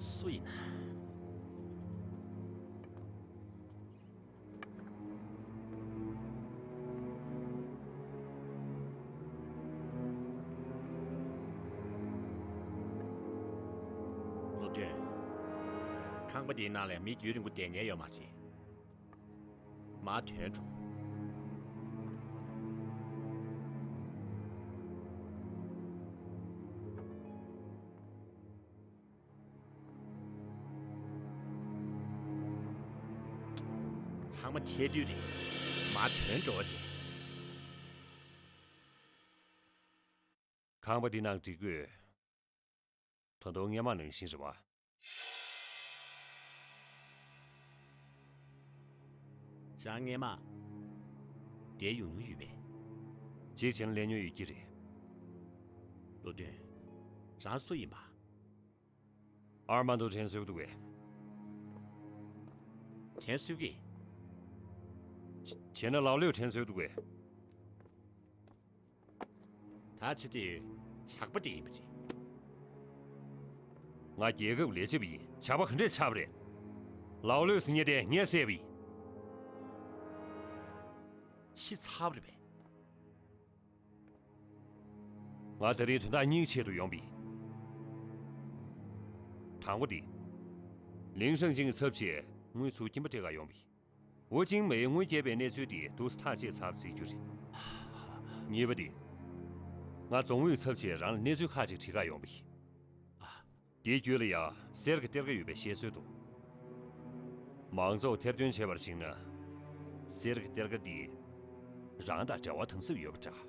སུ་ཡིན་ན། སློབ་སྟོན། ཁང་པ་འདིའི་ནང་ལ་མི་རྒྱུན་རིང་པོ་བསྡད་མཁན་ཡོད་མ་རེད། མར་ཐོན་འགྲོ། ཚང་མ་ཐལ་དུས་རེད། མར་ཐོན་འགྲོ་བྱེད། ཁང་པ་འདི་ནང་སྒྲིག་དགོས། ད་དུང་སྔས་མ་ནང་བཞིན་རེད་བ། རང་སྔས་མ་བསྡད་ཡོང་མྱོང་ཡོད་པས། གཅིག་བྱས་ན་སླེབས་མྱོང་ཡོད་ཀྱི་རེད། བློ་མཐུན། རང་སུ་ཡིན་པ། ཨར་མན་དོ་དྲན་གསོས་འདུག་གས། དྲན་གསོས་ཀྱི། བྱས་ན་ལའོ་ལེའུ་དྲན་གསོས་འདུག་གས། ད་ཅི་སྟེ་ཇག་པ་དེ་ཡིན་པ་རེད། ང་རྒྱལ་ཁབ་ལས་བྱེད་པ་ཡིན། ཇག་པ་ག་འདྲས་ཆགས་པ་རེད། ལའོ་ལེའུ་ཟེར་མཁན་དེ་ངས་བསད་པ་ཡིན། ཤི་ཚར་བ་རེད་པས། ང་དེ་རིང་དོན་དག་གཉིས་ཆེད་དུ་ཡོང་པ་ཡིན། དང་པོ་དེ། ལིང་ཧྲང་ཅིང་གི་ཚབ་བྱས་དངུལ་ཚུར་སྐྱིན་པ་སྤྲད་ག་ཡོང་པ་ཡིན། ཝུ་ཅིང་མེའི་དངུལ་བསྐྱལ་བའི་གནས་ཚུལ་དེ་འདུག་སེ་ཐག་བཅད་ཚར་བ་བརྩི་རྒྱུ་རེད། གཉིས་པ་དེ། ང་རྫོང་ཨུའི་ཚབ་བྱས་རང་ལ་གནས་ཚུལ་ཁག་ཅིག་དྲི་ག་ཡོང་པ་ཡིན། དེའི་རྒྱུད་ལ་ཡང་གསེར་གྱི་གཏེར་ཁ་ཡོད་པའི་བཤད་སྲོལ་འདུག་མང་ཚོགས་ཐེར་འདོན་བྱས་པར་གཞིགས་ན། གསེར་གྱི་གཏེར་ཁ་འདི་རང་དང་འབྲེལ་བ་དམ་ཟབ་ཡོད་པ་འདྲ།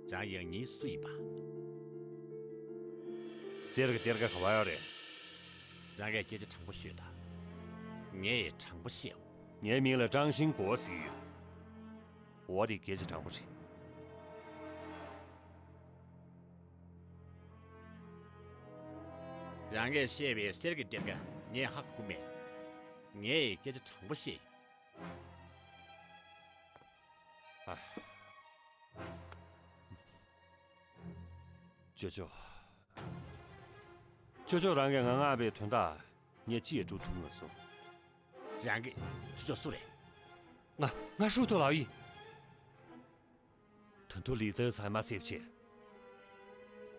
རང་ཡང་སྙིང་སུ་ཡིན་པ། གསེར་གྱི་གཏེར་ཁ་ག་པར་ཡོད་རེད། རང་གིས་སྐད་ཆ་དྲང་པོ་ཤོད་དང་། ངས་དྲང་པོ་བཤད། ངའི་མིང་ལ་ཀྲང་ཤིང་གོ་ཟེར་གྱི་ཡོད། འོ་དེ་སྐད་ཆ་དྲང་པོ་རེད། རང་གིས་བཤད་པའི་གསེར་གྱི་གཏེར་ཁ་ངས་ཧ་གོ་གི་མེད། ངས་སྐད་ཆ་དྲང་པོ་བཤད། ཨ། ཅོ་ཅོ། ཅོ་ཅོ་རང་གིས་ང་མངགས་པའི་དོན་དག་ངས་ཅི་ཡང་སྒྲུབ་ཐུབ་མ་སོང་། རང་གི་ཅོ་ཅོ་སུ་རེད། ང་ང་ཧྲུའུ་ཏོ་ལའོ་ཡིན། ད་དུང་ལི་ཏོའི་ཚང་མ་བསད་པ་བྱས།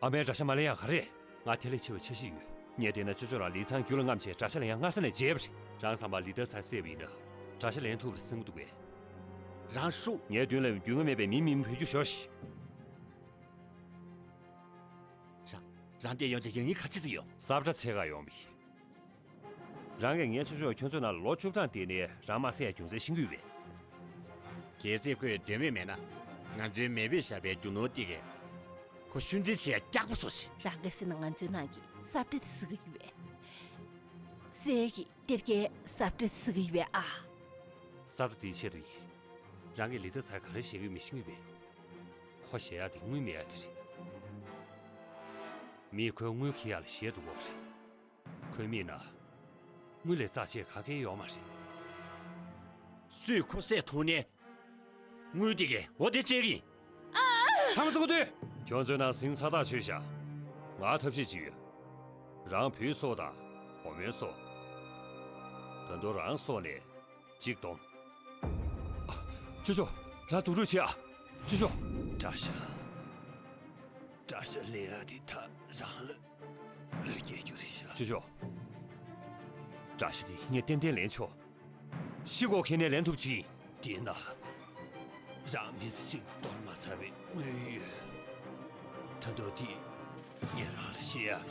ཨ་མའི་དགྲ་ཤ་མ་ལེན་ཡག་ག་རེད། ང་དེ་ལས་ཆེ་བའི་འཆར་གཞི་ཡོད། ངས་བལྟས་ན་ཅོ་ཅོ་རང་ལི་ཚང་རྒྱུད་ལ་རྔམ་བྱས་དགྲ་ཤ་ལེན་ཡག་སྔ་ས་ནས་བརྗེད་པ་རེད། རང་བསམ་པར་ལི་ཏོའི་ཚང་བསད་པ་ཡིན་ན་དགྲ་ཤ་ལེན་ཐུབ་པ་རེད་བསམ་གྱི་འདུག་གས། རང་ཧྲུའུ། ངའི་མདུན་ལ་རྒྱུས་མངའ་མེད་པའི་མི་མིན་བུ་རྒྱུད་ཤོར་ཞིག་རང་རང་དེ་ཡོང་ཆེད་ཡང་སྙིང་ག་ཅི་ཟིག་ཡོད། ས་བཀྲ་འཚོལ་ག་ཡོང་བ་ཡིན། རང་གིས་ངའི་ཅོ་ཅོ་ཁྱོད་ཚོའི་ནང་ལ་ལོ་བཅུ་གྲངས་བསྡད་ནས་རང་མ་བསད་ཡ་རྒྱུ་མཚན་ཤེས་ཀྱི་ཡོད་པས། གལ་སྲིད་ཁོས་འདོད་མོས་མེད་ན། ང་ཚོའི་མེས་པོས་བཞག་པའི་རྒྱུ་ནོར་དེ་གས་ཁོ་ཤུལ་འཛིན་བྱེད་ཡ་སྐྱག་པ་བཟོ་ཞིག་རང་གིས་ཟེར་ན་ང་ཚོའི་ནང་གི་ས་བཀྲ་དེ་ཟ་གི་ཡོད་པས། གསེར་གྱི་གཏེར་ཁའི་ས་བཀྲ་དེ་ཟ་གི་ཡོད་པས་ཨ། ས་བཀྲ་དེའི་ཆེད་དུ་ཡིན། རང་གིས་ལི་ཏོའི་ཚང་ག་རེ་བཤད་ཀྱི་ཡོད་མེད་ཤེས་ཀྱི་ཡོད་པས། ཁོ་བཤད་ཡ་དེ་དངུལ་མེད་ཡ་དེ་རེད། མིས་ཁོའི་དངུལ་འཁྱེར་ཡ་ལ་ཞེད་འགྲོ་གི་རེད། ཁོའི་མིག་ནང་དངུལ་ལས་རྩ་ཆེ་ག་གེ་ཡོད་མ་རེད། སུས་ཁོ་བསད་ཐུབ་ནའི་དངུལ་དེ་གས་འོ་དེ་སྤྲད་གི་ཡིན། ཚང་མ་ཚུར་སྡོད། ཁྱོད་ཚོའི་ནང་ཟིང་ཚ་ཐག་ཆོད་ཤག་ང་ཐབས་ཤེས་ཅིག་ཡོད། རང་བུའི་སྲོག་དང་བུ་མོའི་སྲོག་ད་དུང་རང་སྲོག་ནས་གཅིག་སྡོམ། ཅོ་ཅོ། རང་སྡུག་རུས་བྱེད་ཨ། ཅོ་ཅོ། དགྲ་ཤ། དགྲ་ཤ་ལེན་ཡག་དེ་ད་རང་ལ་བློས་འགེལ་རྒྱུ་རེད་ཤག་ཅོ་ཅོ། དགྲ་ཤ་དེ་ངས་ཏན་ཏན་ལེན་ཆོག་ཤི་དགོས་ཁེལ་ནས་ལེན་ཐུབ་ཅིག་དེས་ན། རང་མི་ཚེ་གཅིག་གཏོར་མ་ཚར་བའི་དངོས་ཡོད། ད་དུང་དེ་ངས་རང་ལ་བཤད་ཡག་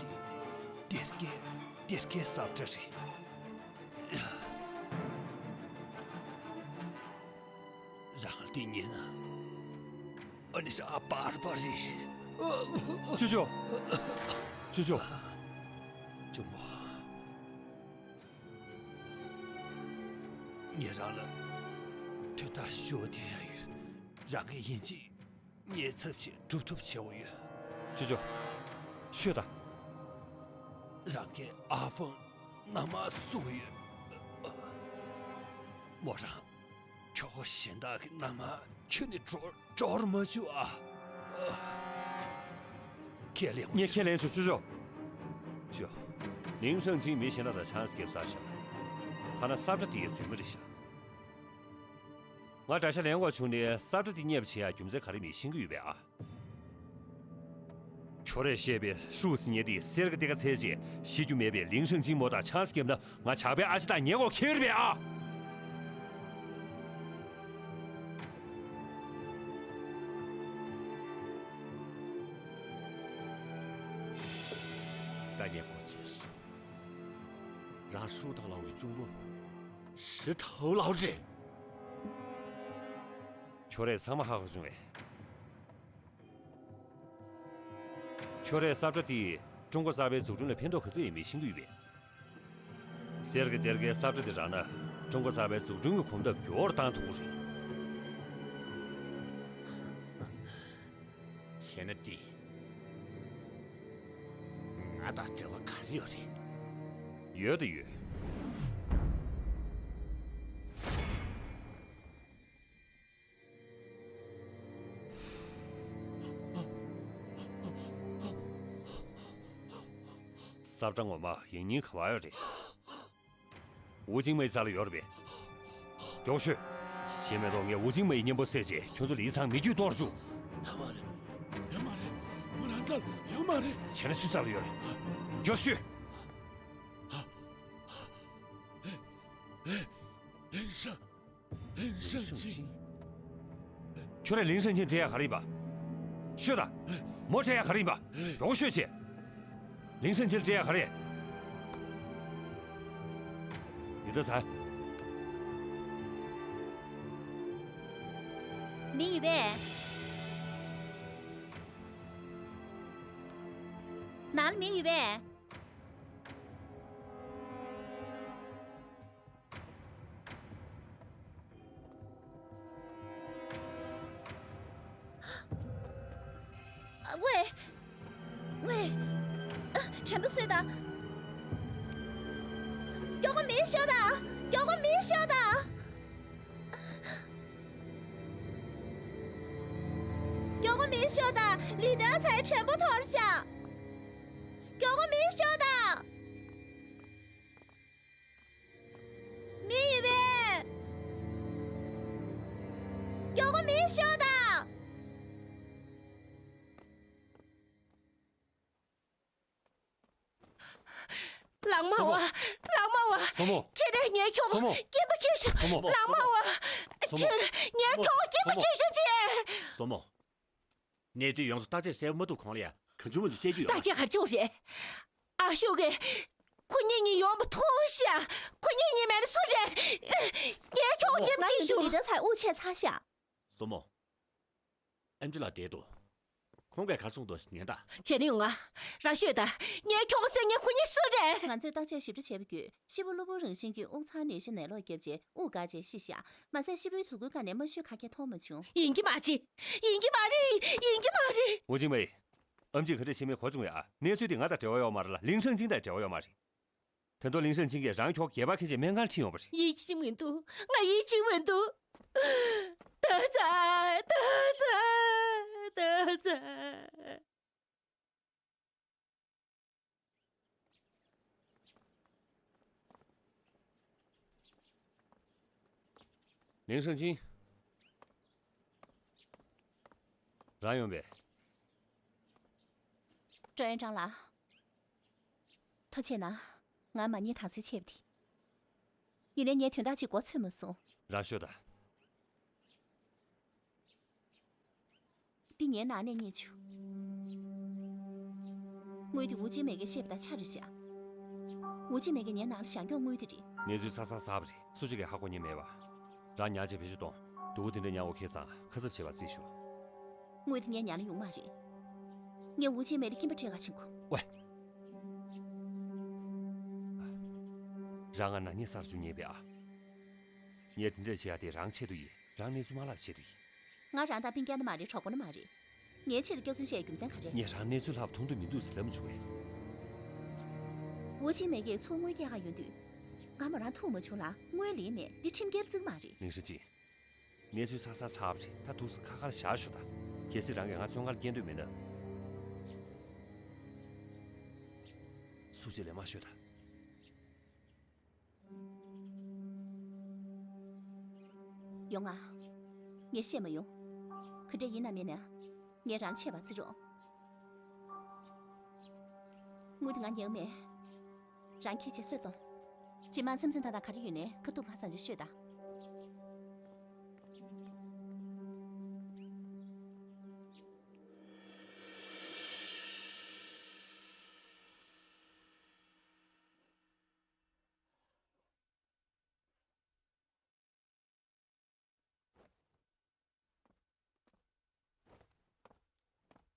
གི་སྡེར་ཁའི་སྡེར་ཁའི་ས་བཀྲ་རེད། རང་ལ་དེ་ཉན་ན་ཨ་ནི་ཤ་བར་བར་རེད། ཅོ་ཅོ། ཅོ་ཅོ། གཅུང་མོ། ངས་རང་ལ་དོན་དག་ཞུ་བ་དེ་ཡང་ཡོད། རང་གིས་ཡིན་གཅིག་ངའི་ཚབ་བྱས་སྒྲུབ་ཐུབ་བྱེད་འོ་ཡོད། ཅོ་ཅོ། ཤོད་དང་། རང་གི་ཨ་ཕོ་མནའ་མ་བསུ་གི་ཡོད། མོ་རང་། ཁྱོ་ག་གཞན་དག་གི་མནའ་མ་ཁྱོད་ནི་འགྲོ་འགྲོར་མ་བཅུག་ཨ། ཁས་ལེན་ངས་ཁས་ལེན་ཆོག་ཅོ་ཅོ། ཅོ། ལིང་ཧྲང་ཅིང་མི་གཞན་དག་དང་ཆང་སྐྱེབ་ས་ཤག་ཐ་ན་ས་བཀྲ་དེ་ཡི་རྫུན་མ་རེད་ཤག་ང་དགྲ་ཤ་ལེན་དགོས་བྱུང་ནས་ས་བཀྲ་དེ་རྙེད་པ་བྱེད་ཡག་རྒྱུ་མཚན་ག་རེ་མེད་ཤེས་ཀྱི་ཡོད་པས་ཨ། ཁྱོད་རས་བཤད་པའི་ཧྲུའུ་ཟི་ཉེ་དེ་གསེར་གྱི་སྟེར་ཁ་འཚལ་རྗེས་ཤི་རྒྱུ་མེད་པའི་ལིང་ཧྲང་ཅིང་མོ་དང་ཆང་སྐྱེབ་ན་ང་ཇག་པའི་ཨ་ཅེ་དང་ཉེ་གོ་ཁེལ་བས་ཨ། ད་ཉེ་གོ་བྱས་སོང་། རང་ཧྲུའུ་ཐང་ལའོ་གི་གཅུང་མོ་ཧྲི་ཐའོ་ལའོ་རེད། ཁྱོད་རས་ཚང་མ་ཧ་གོ་བྱུང་བས། ཁྱོད་རས་ས་བཀྲ་དེས་ཀྲུང་གོ་གསར་པའི་འཛུགས་སྐྲུན་ལ་ཕན་ཐོགས་ག་ཚོད་ཡོད་མེད་ཤེས་ཀྱི་ཡོད་པས། གསེར་གྱི་སྟེར་ཁའི་ས་བཀྲ་དེ་རག་ན་ཀྲུང་གོ་གསར་པའི་འཛུགས་སྐྲུན་གྱི་གོམ་སྟབས་མགྱོགས་རུ་བཏང་ཐུབ་ཀྱི་རེད། བྱས་ན་འགྲིག་ང་དང་འབྲེལ་བ་ག་རེ་ཡོད་རེད། ཡོད་དང་ཡོད། ས་བཀྲ་ངོ་མ་ཡིན་མིན་ག་པར་ཡོད་རེད། ཝུ་ཅིང་མའི་རྩ་ལ་ཡོད་རེད་པས། མགྱོགས་ཤོད། ཤེས་མེད་དོ། ངས་ཝུ་ཅིང་མའི་གཉེན་པོ་བསད་རྗེས་ཁྱོད་ཚོ་ལི་ཚང་མི་རྒྱུད་གཏོར་བཅུག་ཡོད་མ་རེད། ཡོད་མ་རེད། ང་རང་རྩ་ལ་ཡོད་མ་རེད། བྱས་ན་སུའི་རྩ་ལ་ཡོད་རེད། མགྱོགས་ཤོད། ལིང་ཧྲང་། ལིང་ཧྲང་ཅིང་། ཁྱོད་རས་ལིང་ཧྲང་ཅིང་སྤྲད་ཡག་ག་རེ་ཡིན་པ། ཤོད་དང་། མོ་སྤྲད་ཡག་ག་རེ་ཡིན་པ། མགྱོགས་ཤོད་བྱས། ལིང་ཧྲང་ཅིང་སྤྲད་ཡག་ག་རེ། ཡི་ད་ཚ། མི་ཡོད་པས། ནང་ལ་མི་ཡོད་པས། ཝེ། ཝེ། ཨ། དྲན་པ་གསོས་དང་། མགྱོགས་པོ་མེ་ཤོག་དང་། མགྱོགས་པོ་མེ་ཤོག་དང་། མགྱོགས་པོ་མེ་ཤོག་དང་། ལི་ཏ་ཚའི་དྲན་པ་འཐོར་ཤག་མགྱོགས་པོ་མེ་ཤོག་དང་། མི་ཡོད་པས། མགྱོགས་པོ་མེ་ཤོག་དང་། ལག་མ་བ། ལག་མ་བ། སྲུ་མོ། ཁྱེད་རས་ངའི་ཁྱོ་ག་སྲུ་མོ། སྐྱེས་པ་སྐྱེས་ཤོག་སྲུ་མོ། ལག་མ་བ། སྲུ་མོ། ཁྱེད་ངའི་ཁྱོ་ག་སྐྱེས་པ་སྐྱེས་ཤོག་ཅེས། སྲུ་མོ། གནས་ཚུལ་ཡོངས་སུ་བརྟག་དཔྱད་གསལ་པོ་མ་ཐུབ་གོང་ལ་ཡ་གང་བྱུང་མང་བྱུང་བཤད་རྒྱུ་ཡོད་མ་རེད། བརྟག་དཔྱད་ག་རེ་བྱུང་རེད། ཨ་ཤོ་གིས་ཁོ་གཉིས་གཉིས་ཡོང་བ་མཐོང་ཤག་ཁོ་གཉིས་གཉིས་མེད་ན་སུ་རེད། ངའི་ཁྱོ་ག་སྐྱེས་པ་སྐྱེས་ཤོག་ལི་ཏ་ཚའི་དབུགས་ཆད་ཚར་ཤག་སྲུ་མོ། ཨེམ་ཆི་ལགས་བསྡད་འདུག་ཁོང་གིས་ག་རེ་གསུངས་འདུག་ཉན་དང་། བྱས་ན་ཡོང་ང་། རང་ཤོད་དང་། ངའི་ཁྱོ་ག་བཙལ་མཁན་ཁོ་གཉིས་སུ་རེད། ང་ཚོས་བརྟག་དཔྱད་ཞིབ་ཕྲ་བྱས་པ་བརྒྱུད། ཤི་བོ་གློ་བུར་རང་བཞིན་གྱིས་དབུགས་འཚང་ནད་གཞི་ནད་ལོག་བརྒྱབ་རྗེས་དབུགས་འགག་རྗེས་ཤི་ཤག་མ་ཟད་ཤི་བོའི་དུག་ཁུར་ཁ་ནས་རྨ་ཤུལ་ཁ་ཁྱེར་མཐོང་མ་བྱུང་། ཡིན་གྱི་མ་རེད། ཡིན་གྱི་མ་རེད། ཡིན་གྱི་མ་རེད། ཝུ་ཅིང་མེ། ཨེམ་ཆིས་ག་འདྲ་བཤད་མིན་གོ་བྱུང་ཡ། གནས་ཚུལ་དེ་ང་དང་འབྲེལ་བ་ཡོད་མ་རེད་ལ། ལིང་ཧྲང་ཅིང་དང་འབྲེལ་བ་ཡོད་མ་རེད། ད་དུང་ལིང་ཧྲང་ཅིང་གིས་རང་ཁྱོ་ག་སྒལ་པར་འཁྱེར་བྱས་སྨན་ཁང་ཁྲིད་ཡོང་བ་རེད། ཡིད་ཆེས་མི་འདུག་ང་ཡིད་ཆེས་མི་འདུག་ཏ་ཚ། ཏ་ཚ། ཏ་ཚ། ལིང་ཧྲང་ཅིང་། རང་ཡོང་པས། ཀྲོའུ་ཡོན་ཀྲང་ལགས། ཐུགས་རྗེ་གནང་། ང་མ་ཉེས་དང་སེ་ཆེ་བ་དེ། ཡིན་ནའི་ངས་དོན་དག་ཅིག་གོ་ཚོད་མ་སོང་། རང་ཤོད་དང་། འདི་ངའི་ནང་ནས་རྙེད་བྱུང་། དངུལ་དེ་ཝུ་ཅི་མེ་གིས་བཤད་པ་དང་ཆ་རེད་ཤག་ཝུ་ཅི་མེ་གིས་ངའི་ནང་ལ་བཞག་མྱོང་དངུལ་དེ་རེད། གནས་ཚུལ་ཚ་ཚ་ཚ་བ་རེད། སུ་གཅིག་གིས་ཧ་གོ་མྱོང་མེད་པ། རང་ཉར་ཆེད་བེད་སྤྱོད་གཏོང་། སྡུག་པོ་དེ་འདྲ་ཉར་འོ་ཁེ་ཚང་ཁ་གསབ་བྱེད་པ་རྩིས་ཞུ། དངུལ་དེ་ངའི་ཉར་ལ་ཡོང་མ་རེད། ངས་ཝུ་ཅི་མེ་ལ་སྐྱིན་པ་སྤྲད་ག་ཕྱིན་གོ། ཝེ། རང་ང་ནག་ཉེས་སར་འཇུག་མྱོང་པས་ཨ། ངས་དེ་འདྲ་བྱེད་ཡ་དེ་རང་ཆེད་དུ་ཡིན། རང་གནས་ཚུལ་མ་ལབ་ཆེད་དུ་ཡིན། ང་རང་དང་སྤུན་ཀྱག་ནི་མ་རེད། གྲོགས་པོ་ནི་མ་རེད། ངའི་ཆེད་དུ་སྐྱག་རྫུན་བཤད་རྒྱུ་མཚན་ག་རེ། ངས་རང་གནས་ཚུལ་ལྷག་མཐོང་དུ་མི་འདུག་ཟེར་ལབ་མི་བྱུང་བས། ཝུ་ཅི་མེ་གིས་ཚུར་དངུལ་སྐྱེལ་ག་ཡོང་དུས། ང་མོ་རང་ཐུག་མ་བྱུང་ལ་དངུལ་ལེན་མེད། འདི་ཁྲིམས་འགལ་བརྩི་གི་མ་རེད། ལིང་ཧྲི་ཅི། གནས་ཚུལ་ཚ་ཚ་ཚ་བ་རེད། ད་འདུག་སེ་ཁ་ཁར་བཞག་ཤོག་ད། གལ་སྲིད་རང་གིས་ང་བཙོན་ཁང་ལ་སྐྱེལ་འདོད་མེད་ན། སུ་གཅིག་ལ་མ་ཤོད་ད། ཡོང་ང་། ངས་བཤད་མ་ཡོང་། ག་འདྲ་ཡིན་ན་མིན་ན། ངས་རང་ཆད་པ་བརྩི་རོགས། དངུལ་དེ་ང་ཉར་མེད། རང་ཁྱེར་བྱས་གསོད་གཏོང་། རྗེས་མ་མཚམས་མཚམས་ཏག་ཏག་ག་རེ་ཡོད་ནའི་ཁ་ཐུག་ང་ཚང་ཅིག་ཤོད་དང་།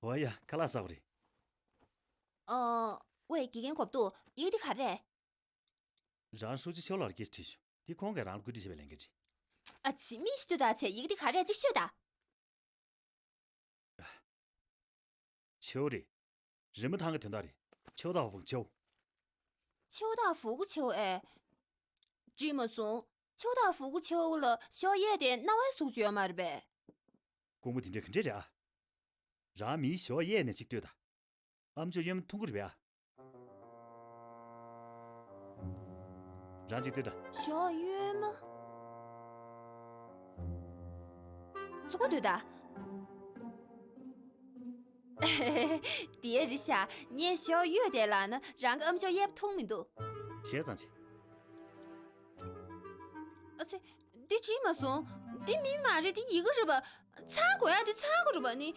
འོ་ཡ། ཁ་ལག་ཟ་བ་རེད། ཨ། ཝེ། དགེ་རྒན་གོབ་ཏུ། ཡི་གེ་འདི་ག་རེ་རེད། རང་ཧྲུའུ་ཅི་ཆེའུ་ལགས་ཀྱིས་བྲིས་བྱུང་། འདི་ཁོང་གིས་རང་ལ་བཀོད་སྒྲིག་བྱས་པའི་ལས་འགན་རེད། ཨ་ཙི། མི་ཞིག་ལྟོས་དང་། ཡི་གེ་འདི་ག་རེ་རེད། ཅིག་ཤོད་དང་། ཆེའུ་རེད། རི་མོ་ཐང་གི་དོན་དག་རེད། ཆེའུ་དང་ཧྥུ་ཆེའུ། ཆེའུ་དང་ཧྥུ་གུ་ཆེའུ་ཨེ། བྲིས་མ་སོང་། ཆེའུ་དང་ཧྥུ་གུ་ཆེའུ་ལ་ཞོགས་གཡས་དེ་རྣ་བའི་གཟུགས་ཅིག་ཡོད་མ་རེད་པས། ཀོང་པོ་དེ་འདྲ་ག་འདྲ་རེད་ཨ། རང་མིའི་ཞོགས་གཡས་ནས་ཅིག་ལྟོས་དང་། ཨ་མཆོག་གཡོན་མཐོང་གི་རེད་པས་ཨ། རང་ཅིག་ལྟོས་དང་། ཞོགས་གཡོན་མ། ཚུགས་པ་ལྟོས་དང་། དེ་རེད་ཤག་ངས་ཞོགས་གཡོན་དེ་ལབ་ན་རང་གིས་ཨ་མཆོག་གཡས་པ་མཐོང་མི་འདུག་བྱས་ཙང་ཅི། ཨ་ཙི། འདི་བྲིས་མ་སོང་། འདི་མི་མ་རེད། འདི་ཡི་གེ་རེད་པ། ཚང་དགོས་ཡ་འདི་ཚང་དགོས་རེད་པ་ནི།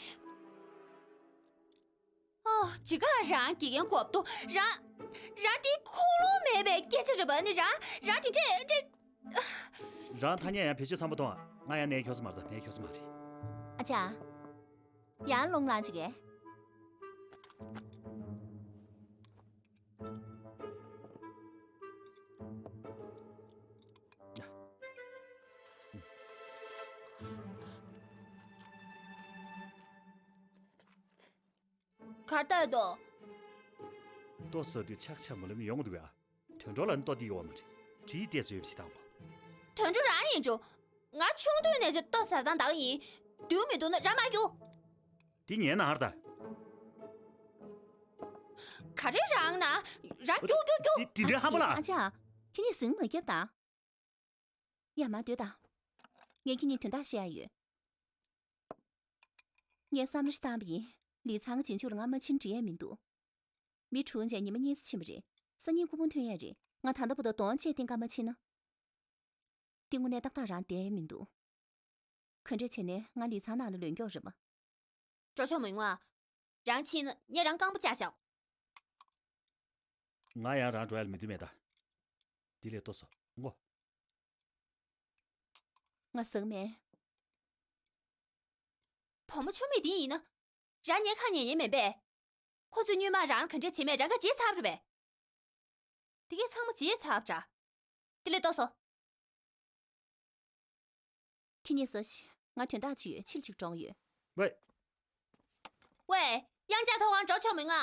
ཨོ། ཅི་ག་རང་དགེ་རྒན་གོབ་ཏུ། རང་། རང་འདི་ཁུངས་ལུང་མེད་པའི་སྐད་ཆ་རེད་པ་ནི། རང་། རང་འདི་འདྲས་འདྲས། རང་ཐ་སྙད་ཡང་བེད་སྤྱོད་ཚང་པོ་གཏོང་ཨ། ང་ཡང་ནས་ཁྱོད་ས་མ་རེད་ད། ནས་ཁྱོད་ས་མ་རེད། ཨ་ཅག་ཡང་རླུང་ལངས་ཅིག་གས། གར་ལྟ་ཡོད་དོ། ལྟོ་ཟ་དུས་ཆག་ཆག་མ་ལབ་ན་ཡོང་གི་འདུག་གས། དུད་འགྲོ་ལ་ནི་ལྟོ་སྟེར་གི་ཡོད་མ་རེད། གྲིས་བལྟས་ཚོད་ཡོད་པ་ཞིག་བཏང་བ། དུད་འགྲོ་རང་ཡིན་འགྲོ། ང་ཆུང་དུས་ནས་ཀྱི་ལྟོ་ཟ་སྟངས་འདང་ཡིན། འདུག་མི་འདུག་ན་རང་མ་རྒྱུག་འདི་ངའི་ནང་ད། ག་རེ་རང་ན། རང་རྒྱུག་རྒྱུག་རྒྱུག་འདི་འདི་འདྲའི་ཧམ་པ་ལ། ཨ་ཅག་ཁྱེད་གཉིས་ཟིང་མ་རྒྱབ་དང་། ཡ་མ་སྡོད་དང་། ངས་ཁྱེད་གཉིས་དོན་དག་བཤད་ཡ་ཡོད། ངས་བསམ་བློ་ཞིག་བཏང་བ་ཡིན། ལི་ཚང་གི་རྗེས་འཇུག་ལ་ང་མ་ཕྱིན་འགྲིག་ཡ་མི་འདུག་མི་གྲོངས་རྗེས་ཉི་མ་གཉིས་ཙམ་ཕྱིན་པ་རེད། སང་ཉིན་སྐུ་ཕུང་ཐོན་ཡ་རེད། ང་ད་ལྟ་བར་དུ་གདོང་བཅད་བསྟན་ག་མ་ཕྱིན་ན། འདི་དངོས་གནས་ཏག་ཏག་རང་བསྡད་མི་འདུག་ག་འདྲས་བྱས་ནས་ང་ལི་ཚང་ནང་ལ་ལོན་མགྱོགས་རེད་པ། འགྲོ་ཆོག་མི་ཡོང་ཨ། རང་ཕྱིན་ན་ངས་རང་རྐང་པ་བཅག་བཞག་ང་ཡང་རང་འགྲོ་ཡ་ལ་མི་འདོད་མེད་ད། འདི་ལས་ལྟོ་ཟོ་ངོ་། ང་ཟ་གི་མེད། བུ་མོ་ཆུང་མིག་འདི་ཡིན་ན། རང་ཉལ་ཁ་ཉལ་ཉལ་མེད་པས། ཁོ་ཚོས་སྔོན་མ་རང་ལ་ག་འདྲས་བྱེད་མེད་རང་ག་བརྗེད་ཚར་བ་རེད་པས། དེ་གས་ཚང་མ་བརྗེད་ཚར་བ་འདྲ། དེ་ལས་ལྟོ་ཟོ། ཁྱེད་གཉིས་ཟོ་ཞིག་ང་དོན་དག་ཅིག་ཡོད། ཕྱིར་ཅིག་འགྲོ་ཡོད། ཝེ། ཝེ། གཡང་ཆགས་ཐོག་ཁར་འགྲོ་ཆོག་མི་ང་།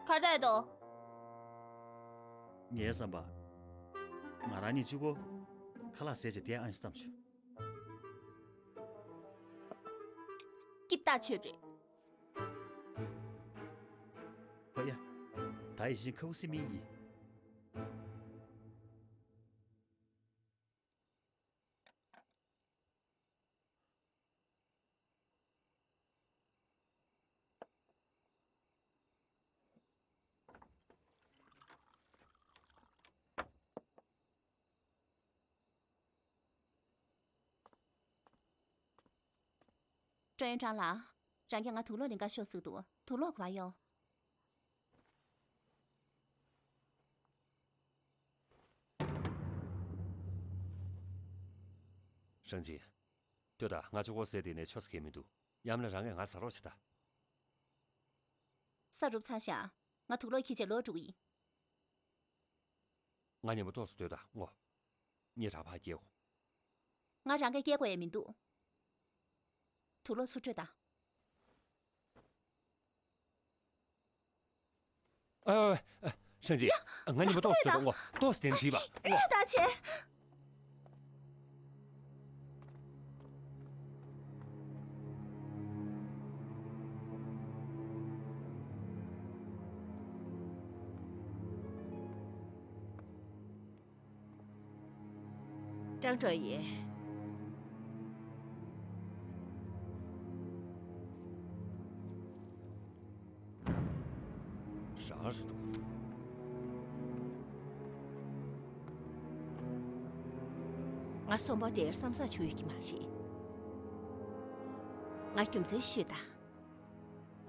གར་ལྟ་ཡོད་དོ། ངའི་བསམ་པ། ང་རང་གཉིས་གཅིག་པོ་ཁ་ལག་ཟས་བྱས་བསྡད་ཨང་ཞིག་བསམ་བྱུང་། སྐྱིད་ཐག་ཆོད་རེད། ཨོ་ཡ། ད་ཡིད་བཞིན་ཁ་བུ་སི་མི་ཡིན། ཀྲོའུ་ཡོན་ཀྲང་ལགས། རང་གིས་ང་དུག་ལོག་ལེན་གར་ཤོག་ཟེར་འདུག་དུག་ལོག་ག་པར་ཡོད། ཧྲེང་ཅིན། ལྟོས་དང་། ང་ཅོག་ཙེ་དེ་ནས་ཆོ་ས་གང་ཡང་མི་འདུག་ཡང་མིན་ན་རང་གིས་ང་ཟ་རོགས་བྱེད་དང་། ས་རུབ་ཚར་ཤག་ང་དུག་ལོག་འཁྱེར་བྱས་ལོག་འགྲོ་གི་ཡིན། ང་མཉམ་པོ་ཏོག་ཙམ་སྡོད་དང་། ངོ་། ངས་རང་ཕར་སྐྱེལ་དགོས། ང་རང་གིས་སྐྱེལ་དགོས་ཡ་མི་འདུག་དུག་ལོག་ཚུར་སྤྲོད་དང་། ཨ། ཨ། ཧྲེང་ཅིན། ང་མཉམ་པོ་ཏོག་ཙམ་སྡོད་དང་། ངོ་། ཏོག་ཙམ་དེ་འདྲིས་པ། ངོ་། ད་བྱེད། ཀྲང་ཀྲོའུ་ཡོན། རང་རེད་འདུག་ང་གསོན་པོ་དེར་བསམ་བསགས་བྱུང་ཡོད་ཀྱི་མ་རེད། ང་རྒྱུ་མཚན་ཤོད་དང་།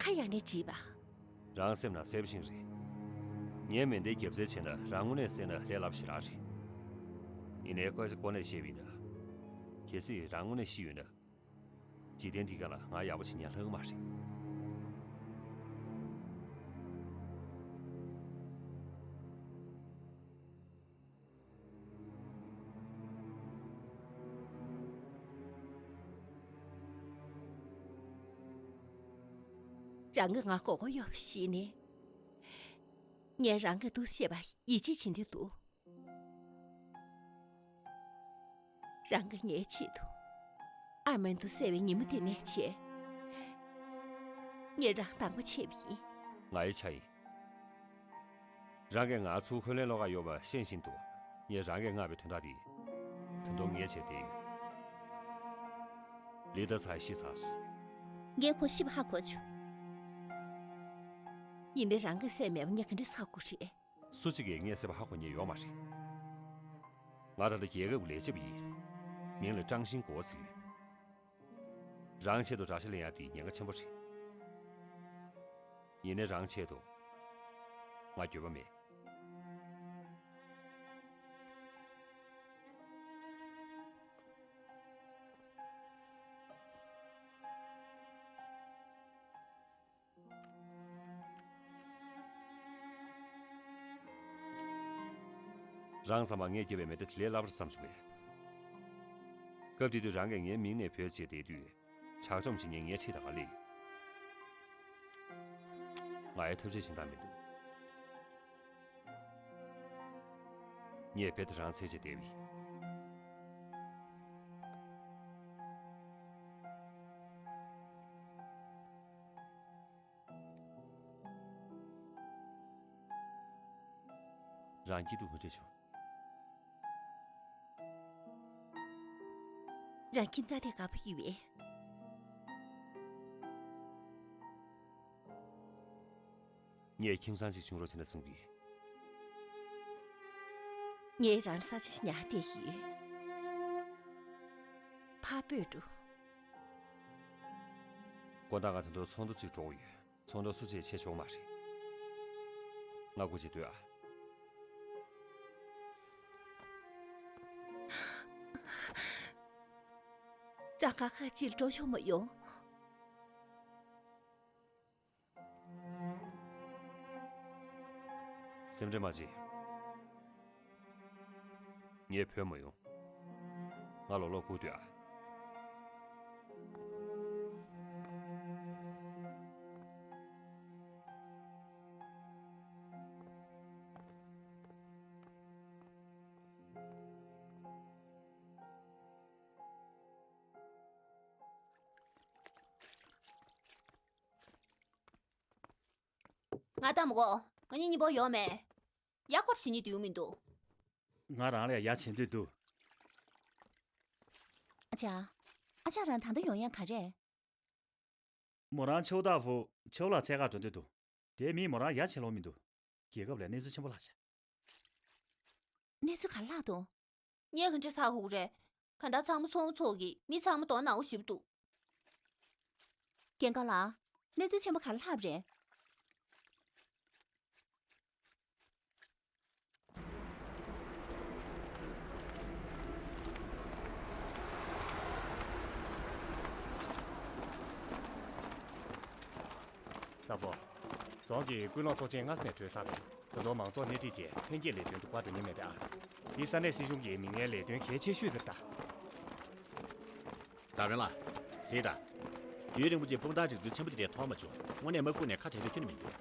ཁ་ཡར་ནས་དྲིས་པ། རང་སེམས་ནང་གསལ་པོ་ཤེས་རེད། ངས་མེ་མདའི་རྒྱབ་རྩལ་བྱས་ན་རང་དངོས་གནས་བསད་ན་ལས་སླ་པོ་ཞེ་དྲག་རེད། ཡིན་ནའི་སྐད་ཆ་ཀུན་ནས་བཤད་པ་ཡིན་ན། གལ་སྲིད་རང་དངོས་གནས་ཤི་ཡོད་ན། འཇིག་རྟེན་འདི་ག་ལ་ང་ཡག་པོ་བྱེད་མཁན་ལྷག་གི་མ་རེད། རང་གིས་ང་མགོ་སྐོར་གཡོག་པ་ཤེས་ནས། ངས་རང་གི་འདུག་ཤེས་པ་ཡིད་ཆེས་བྱེད་འདོད་འདུག་རང་གིས་ངའི་ཆེད་དུ་ཨར་མན་དུ་བསད་པའི་ཉིན་མོ་དེ་ནས་བྱས། ངས་རང་དང་པོ་བྱས་པ་ཡིན། ང་ཡི་ཆ་ཡིན། རང་གིས་ང་ཚུར་ཁོ་ལན་སློག་ག་ཡོད་པ་ཤེས་བཞིན་དུ། ངས་རང་གིས་མངགས་པའི་དོན་དག་འདི། ད་དུང་ངས་བྱས་བསྡད་ཡོད། ལི་ཏཱ་ཚའེ་ཤི་ཚར་སོང་། ངས་ཁོ་ཤི་བ་ཧ་གོ་བྱུང་། ཡིན་ནའི་རང་གིས་བསད་མེད་པ་ངས་ག་འདྲ་ཧ་གོ་རེད། སུ་གཅིག་གིས་ངས་བསད་པ་ཧ་གོ་མཁན་ཡོད་མ་རེད། ང་ད་ལྟ་རྒྱལ་ཁབ་ཀྱི་ལས་བྱེད་པ་ཡིན། མིང་ལ་ཀྲང་ཤིན་ཀོ་ཟེར་ཡོད། རང་ཆེད་དུ་དགྲ་ཤ་ལེན་ཡག་དེ་ཉེན་ཁ་ཆེན་པོ་རེད། ཡིན་ནའི་རང་ཆེད་དུ་ང་འགྱོད་པ་མེད། རང་ཚང་མ་ངས་བརྒྱབ་པའི་མེ་མདའ་དེ་ལས་སླ་པོར་བསམ་བྱུང་བས། སྐབས་དེ་དུས་རང་གིས་ངའི་མིང་ནས་བོས་བྱས་བསྡད་དུས། ཇག་བཅོམ་བྱེད་མཁན་ངའི་འཁྲིས་དང་ང་སླེབས་ཡོད། ང་ཡི་ཐབས་ཤེས་གཞན་དག་མི་འདུག་ངས་རྦད་དེ་རང་འཚོལ་བྱས་བསྡད་པ་ཡིན། རང་སྐྱིད་སྡུག་ག་འདྲ་བྱུང་། རང་ཁྱིམ་ཚང་དེ་དགའ་པོ་ཡོད་པས། ངས་ཁྱིམ་ཚང་ཅིག་བྱུང་རོགས་བྱས་ན་བསམ་གི། ངས་རང་ལ་ས་ཆ་ཞིག་ཉར་བསྡད་ཡོད། ཕར་སྤོས་འགྲོ། དགོང་དག་ང་ད་དུང་ཚོགས་འདུ་ཅིག་འགྲོ་དགོས་ཡོད། ཚོགས་འདུ་སུ་གཅིག་ཆད་ཆོག་མ་རེད། ང་སྒུག་བྱས་སྡོད་ཨ། རང་ཁ་ཁ་ཅིག་འགྲོ་ཆོག་མ་ཡོང་། སེམས་ཁྲལ་མ་བྱེད། ངས་བོས་མ་ཡོང་། ང་ལོག་ལོག་སྒུག་སྡོད་ཨ། ང་ལྟ་མི་དགོས། ང་གཉིས་གཉིས་པོ་ཡོང་མེད། ཡ་སྐོར་བྱེད་སྙིང་འདོད་མི་འདུག་ང་རང་ལ་ཡ་བྱེད་འདོད་འདུག་ཨ་ཅག་ཨ་ཅག་རང་ད་ལྟ་ཡོང་ཡ་ག་རེ། མོ་རང་ཆོས་བདག་པོ་ཆོས་ལ་འཚོལ་ག་འགྲོ་འདོད་འདུག་དེ་མིན་མོ་རང་ཡ་བྱེད་ལོང་མི་འདུག་རྒྱལ་ཁབ་ལ་གནས་ཚུལ་ཆེན་པོ་ལྷག་ཤག་གནས་ཚུལ་ག་རེ་ལྷག་འདུག་ངས་ག་འདྲ་ཚ་ཧུག་རེད། གང་ལྟར་ཚང་མ་ཚོང་པ་ཚོ་གིས་མི་ཚང་མ་གདོང་ནག་པོ་ཞེ་པོ་འདུག་རྒན་ཁ་ལགས། གནས་ཚུལ་ཆེན་པོ་ག་རེ་ལྷག་པ་རེད། ཏ་ཕོ། རྫོང་གི་ཀུན་སློང་ཚོགས་ཆེན་སྔ་ས་ནས་གྲོལ་ཚར་བས། ད་དུང་མང་ཚོགས་སྣེ་ཁྲིད་བྱས་ཐོན་སྐྱེད་ལས་དོན་འགྲུབ་པ་འགྲོ་ཉེན་མེད་པས་ཨ། འདི་ས་གནས་སྲིད་གཞུང་གི་མིང་ངན་ལས་དོན་གལ་ཆེ་ཤོས་དེ་རེད་ད། ད་བན་ལ། གཟིགས་དང་། རྒྱུན་རིང་པོ་ཅིག་སྤུངས་ཐང་སྒྲིག་འཛུགས་ཆེན་པོ་དེ་འདྲ་མཐོང་མ་བྱུང་། དངོས་གནས་མ་བསྐུལ་ནས་ཁ་བྲལ་ཐུབ་ཁྱོན་ནས་མི་འདུག་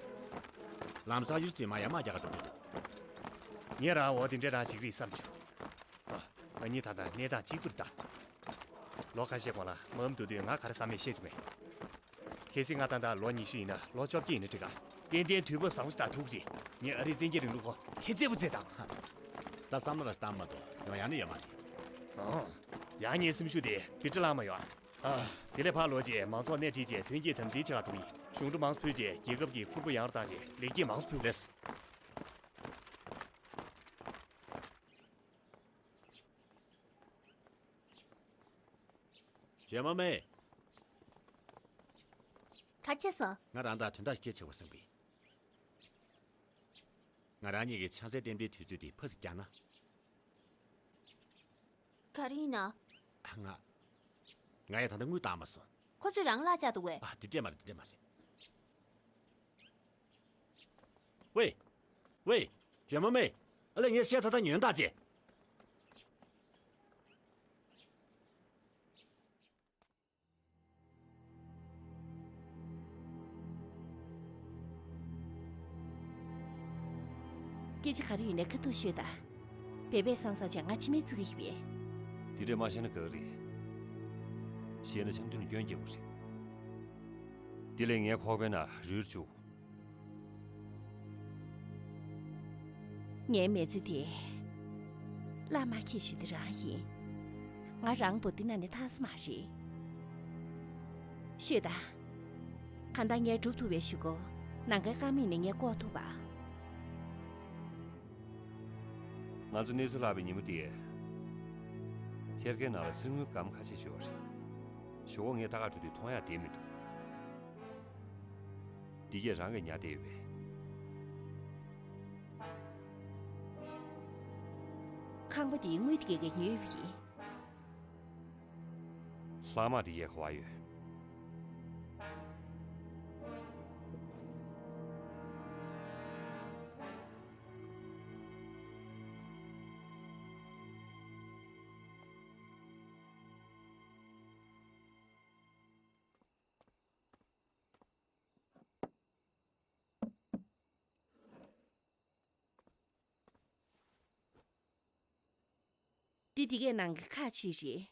ལམ་སང་གཡུ་ཟུར་དུས་མ་ཡར་མར་རྒྱག་ག་འགྲོ་གི་འདུག་ངས་རང་འོ་དེ་འདྲ་རང་བྱེད་ཀྱི་རེད་བསམ་བྱུང་། ཨ། ང་གཉིས་ད་ལྟ་གནས་སྟངས་གཅིག་པུ་རེད་ད། ལོ་ཁ་ཤས་གོང་ལ་མ་འོངས་དུས་ང་ག་རེ་བསམ་མེད་བཤད་ཐུབ་མེད། གལ་སྲིད་ང་ད་ལྟ་ལོ་ཉི་ཤུ་ཡིན་ན་ལོ་བཅོ་བརྒྱད་ཡིན་ན་འགྲིག་ག་ཏན་ཏན་དུས་བབ་བཟང་པོ་ཞིག་ད་ཐུག་གི་རེད། ངས་ཨ་རིའི་བཙན་རྒྱལ་རིང་ལུགས་ཁོ་ཐེ་ཚད་པོ་བརྩད་དང་། ད་བསམ་བློ་ར་བཏང་མ་གཏོགས་ཡོང་ཡ་ནི་ཡོད་མ་རེད། ཨང་། ཡང་ངའི་སེམས་ཤུགས་དེ་བི་ཏྲ་ལངས་མ་ཡོང་ཨ། ཨ། དེ་ལས་ཕར་ལོག་རྗེས་མང་ཚོགས་སྣེ་ཁྲིད་བྱས་ཐོན་སྐྱེད་དམ་འཛིན་བྱེད་ག་འགྲོ་གི་ཡིན། གཞུང་སྒྲུབ་མང་ཙམ་ཕུལ་རྗེས་རྒྱལ་ཁབ་ཀྱི་ཁུར་པོ་ཡང་རུ་བཏང་རྗེས་ལེགས་སྐྱེས་མང་ཙམ་ཕུལ་དགོས། ཇེ་མ་མེ། ག་རེ་བྱས་སོང་། ང་རང་དང་དོན་དག་ཞིག་གལ་ཆེ་བ་བསམ་པས། ང་རང་གཉིས་ཀྱི་ཆང་སའི་རྟེན་འབྲེལ་དུས་ཚོད་དེ་ཕར་ཚུར་བརྒྱབ་ན། ག་རེ་ཡིན་ན། ང་། ང་ཡང་ད་ལྟ་དངུལ་བཏང་མ་སོང་། ཁོ་ཚོས་རང་གླ་བཅག་འདུག་གས། ཨ། དེ་འདྲས་མ་རེད། དེ་འདྲས་མ་རེད། ཝེ། ཝེ། ཇེ་མ་མེ། ཨ་ལས། ངས་བཤད་ཚར་ད་ཉོན་བདག་ཅེ། སྐད་ཆ་ག་རེ་ཡིན་ནའི་ཁ་ཐུག་ཤོད་ད། བེ་བེ་སང་སང་བྱས་ང་ཕྱི་མིག་བཙུགས་ཀྱི་ཡོད་པས། དེ་འདྲས་མ་བཤད་ན་དགའ་གི་རེད། བཤད་ན་ཆང་དུས་ནས་སྐྱོན་སྐྱེ་བོ་རེད། དེ་ལས་ངའི་ཁོག་པའི་ནང་རུལ་བཅུག་ངའི་མི་ཚེ་དེ་བླ་མ་ཁྱེད་ཞུ་དེ་རང་ཡིན། ང་རང་པོ་འདི་ན་ནས་ཐར་ས་མ་རེད། ཤོད་ད། གང་ལྟར་ངས་སྒྲུབ་ཐུབ་པའི་གཞུག་གུ་ནམ་མཁའི་དཀར་མིག་ནས་ངས་བསྐོར་ཐུབ་པ། ང་ཚོ་གནས་ཚུལ་ལྷག་པའི་ཉིན་མོ་དེ། ཐེར་ཀའི་ནང་ལ་གསེར་དངུལ་སྒམ་ཁ་ཤས་ཤོར་བ་རེད། གཞུག་གུ་ངས་ལྟ་ག་འགྲོ་དུས་མཐོང་ཡག་བསྡད་མི་འདུག་འདི་གས་རང་གིས་ཉར་བསྡད་ཡོད་པས། ཁང་པ་འདིའི་དངུལ་དེ་གས་ཉོས་པ་ཡིན། ལྷག་མ་དེ་གས་ག་པར་ཡོད། འདི་འདི་གའི་ནང་གི་ཁག་ཅིག་རེད།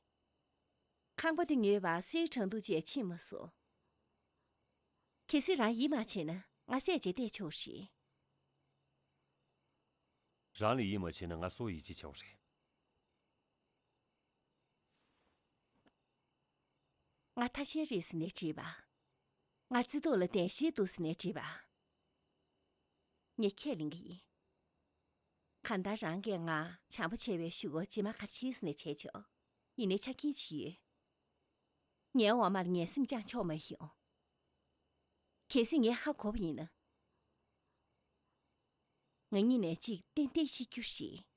ཁང་པ་འདི་ཉོས་པ་གསེར་གྲངས་ཐུང་ཅིག་ཕྱིན་མ་སོང་། གལ་སྲིད་རང་ཡིད་མ་ཆེས་ན་ང་བསད་བྱས་བསྡད་ཆོག་རེད། རང་ལ་ཡིད་མ་ཆེས་ན་ང་སུ་ཡིད་ཆེས་བྱའོ་རེད། ང་ཐ་ཤལ་རེད་ཟེར་ནས་དྲིས་པ། ང་རྩི་ཏོག་ལ་བདེན་ཤེས་འདུག་ཟེར་ནས་དྲིས་པ། ངས་ཁས་ལེན་གྱི་ཡིན། གང་ལྟར་རང་གིས་ང་བྱམས་པོ་བྱས་པའི་གཞུག་གུ་རྗེས་མ་ག་རེ་བྱེད་ཟེར་ནས་བྱས་ཆོག་ཡིན་ནའི་ཆ་རྐྱེན་ཅིག་ཡོད། ངའི་འོག་མར་ངན་སེམས་བཅངས་ཆོག་མ་ཡོང་། གལ་སྲིད་ངས་ཧ་གོ་བ་ཡིན་ན། ང་གཉིས་ནས་གཅིག་ཏན་ཏན་ཤི་རྒྱུ་རེད།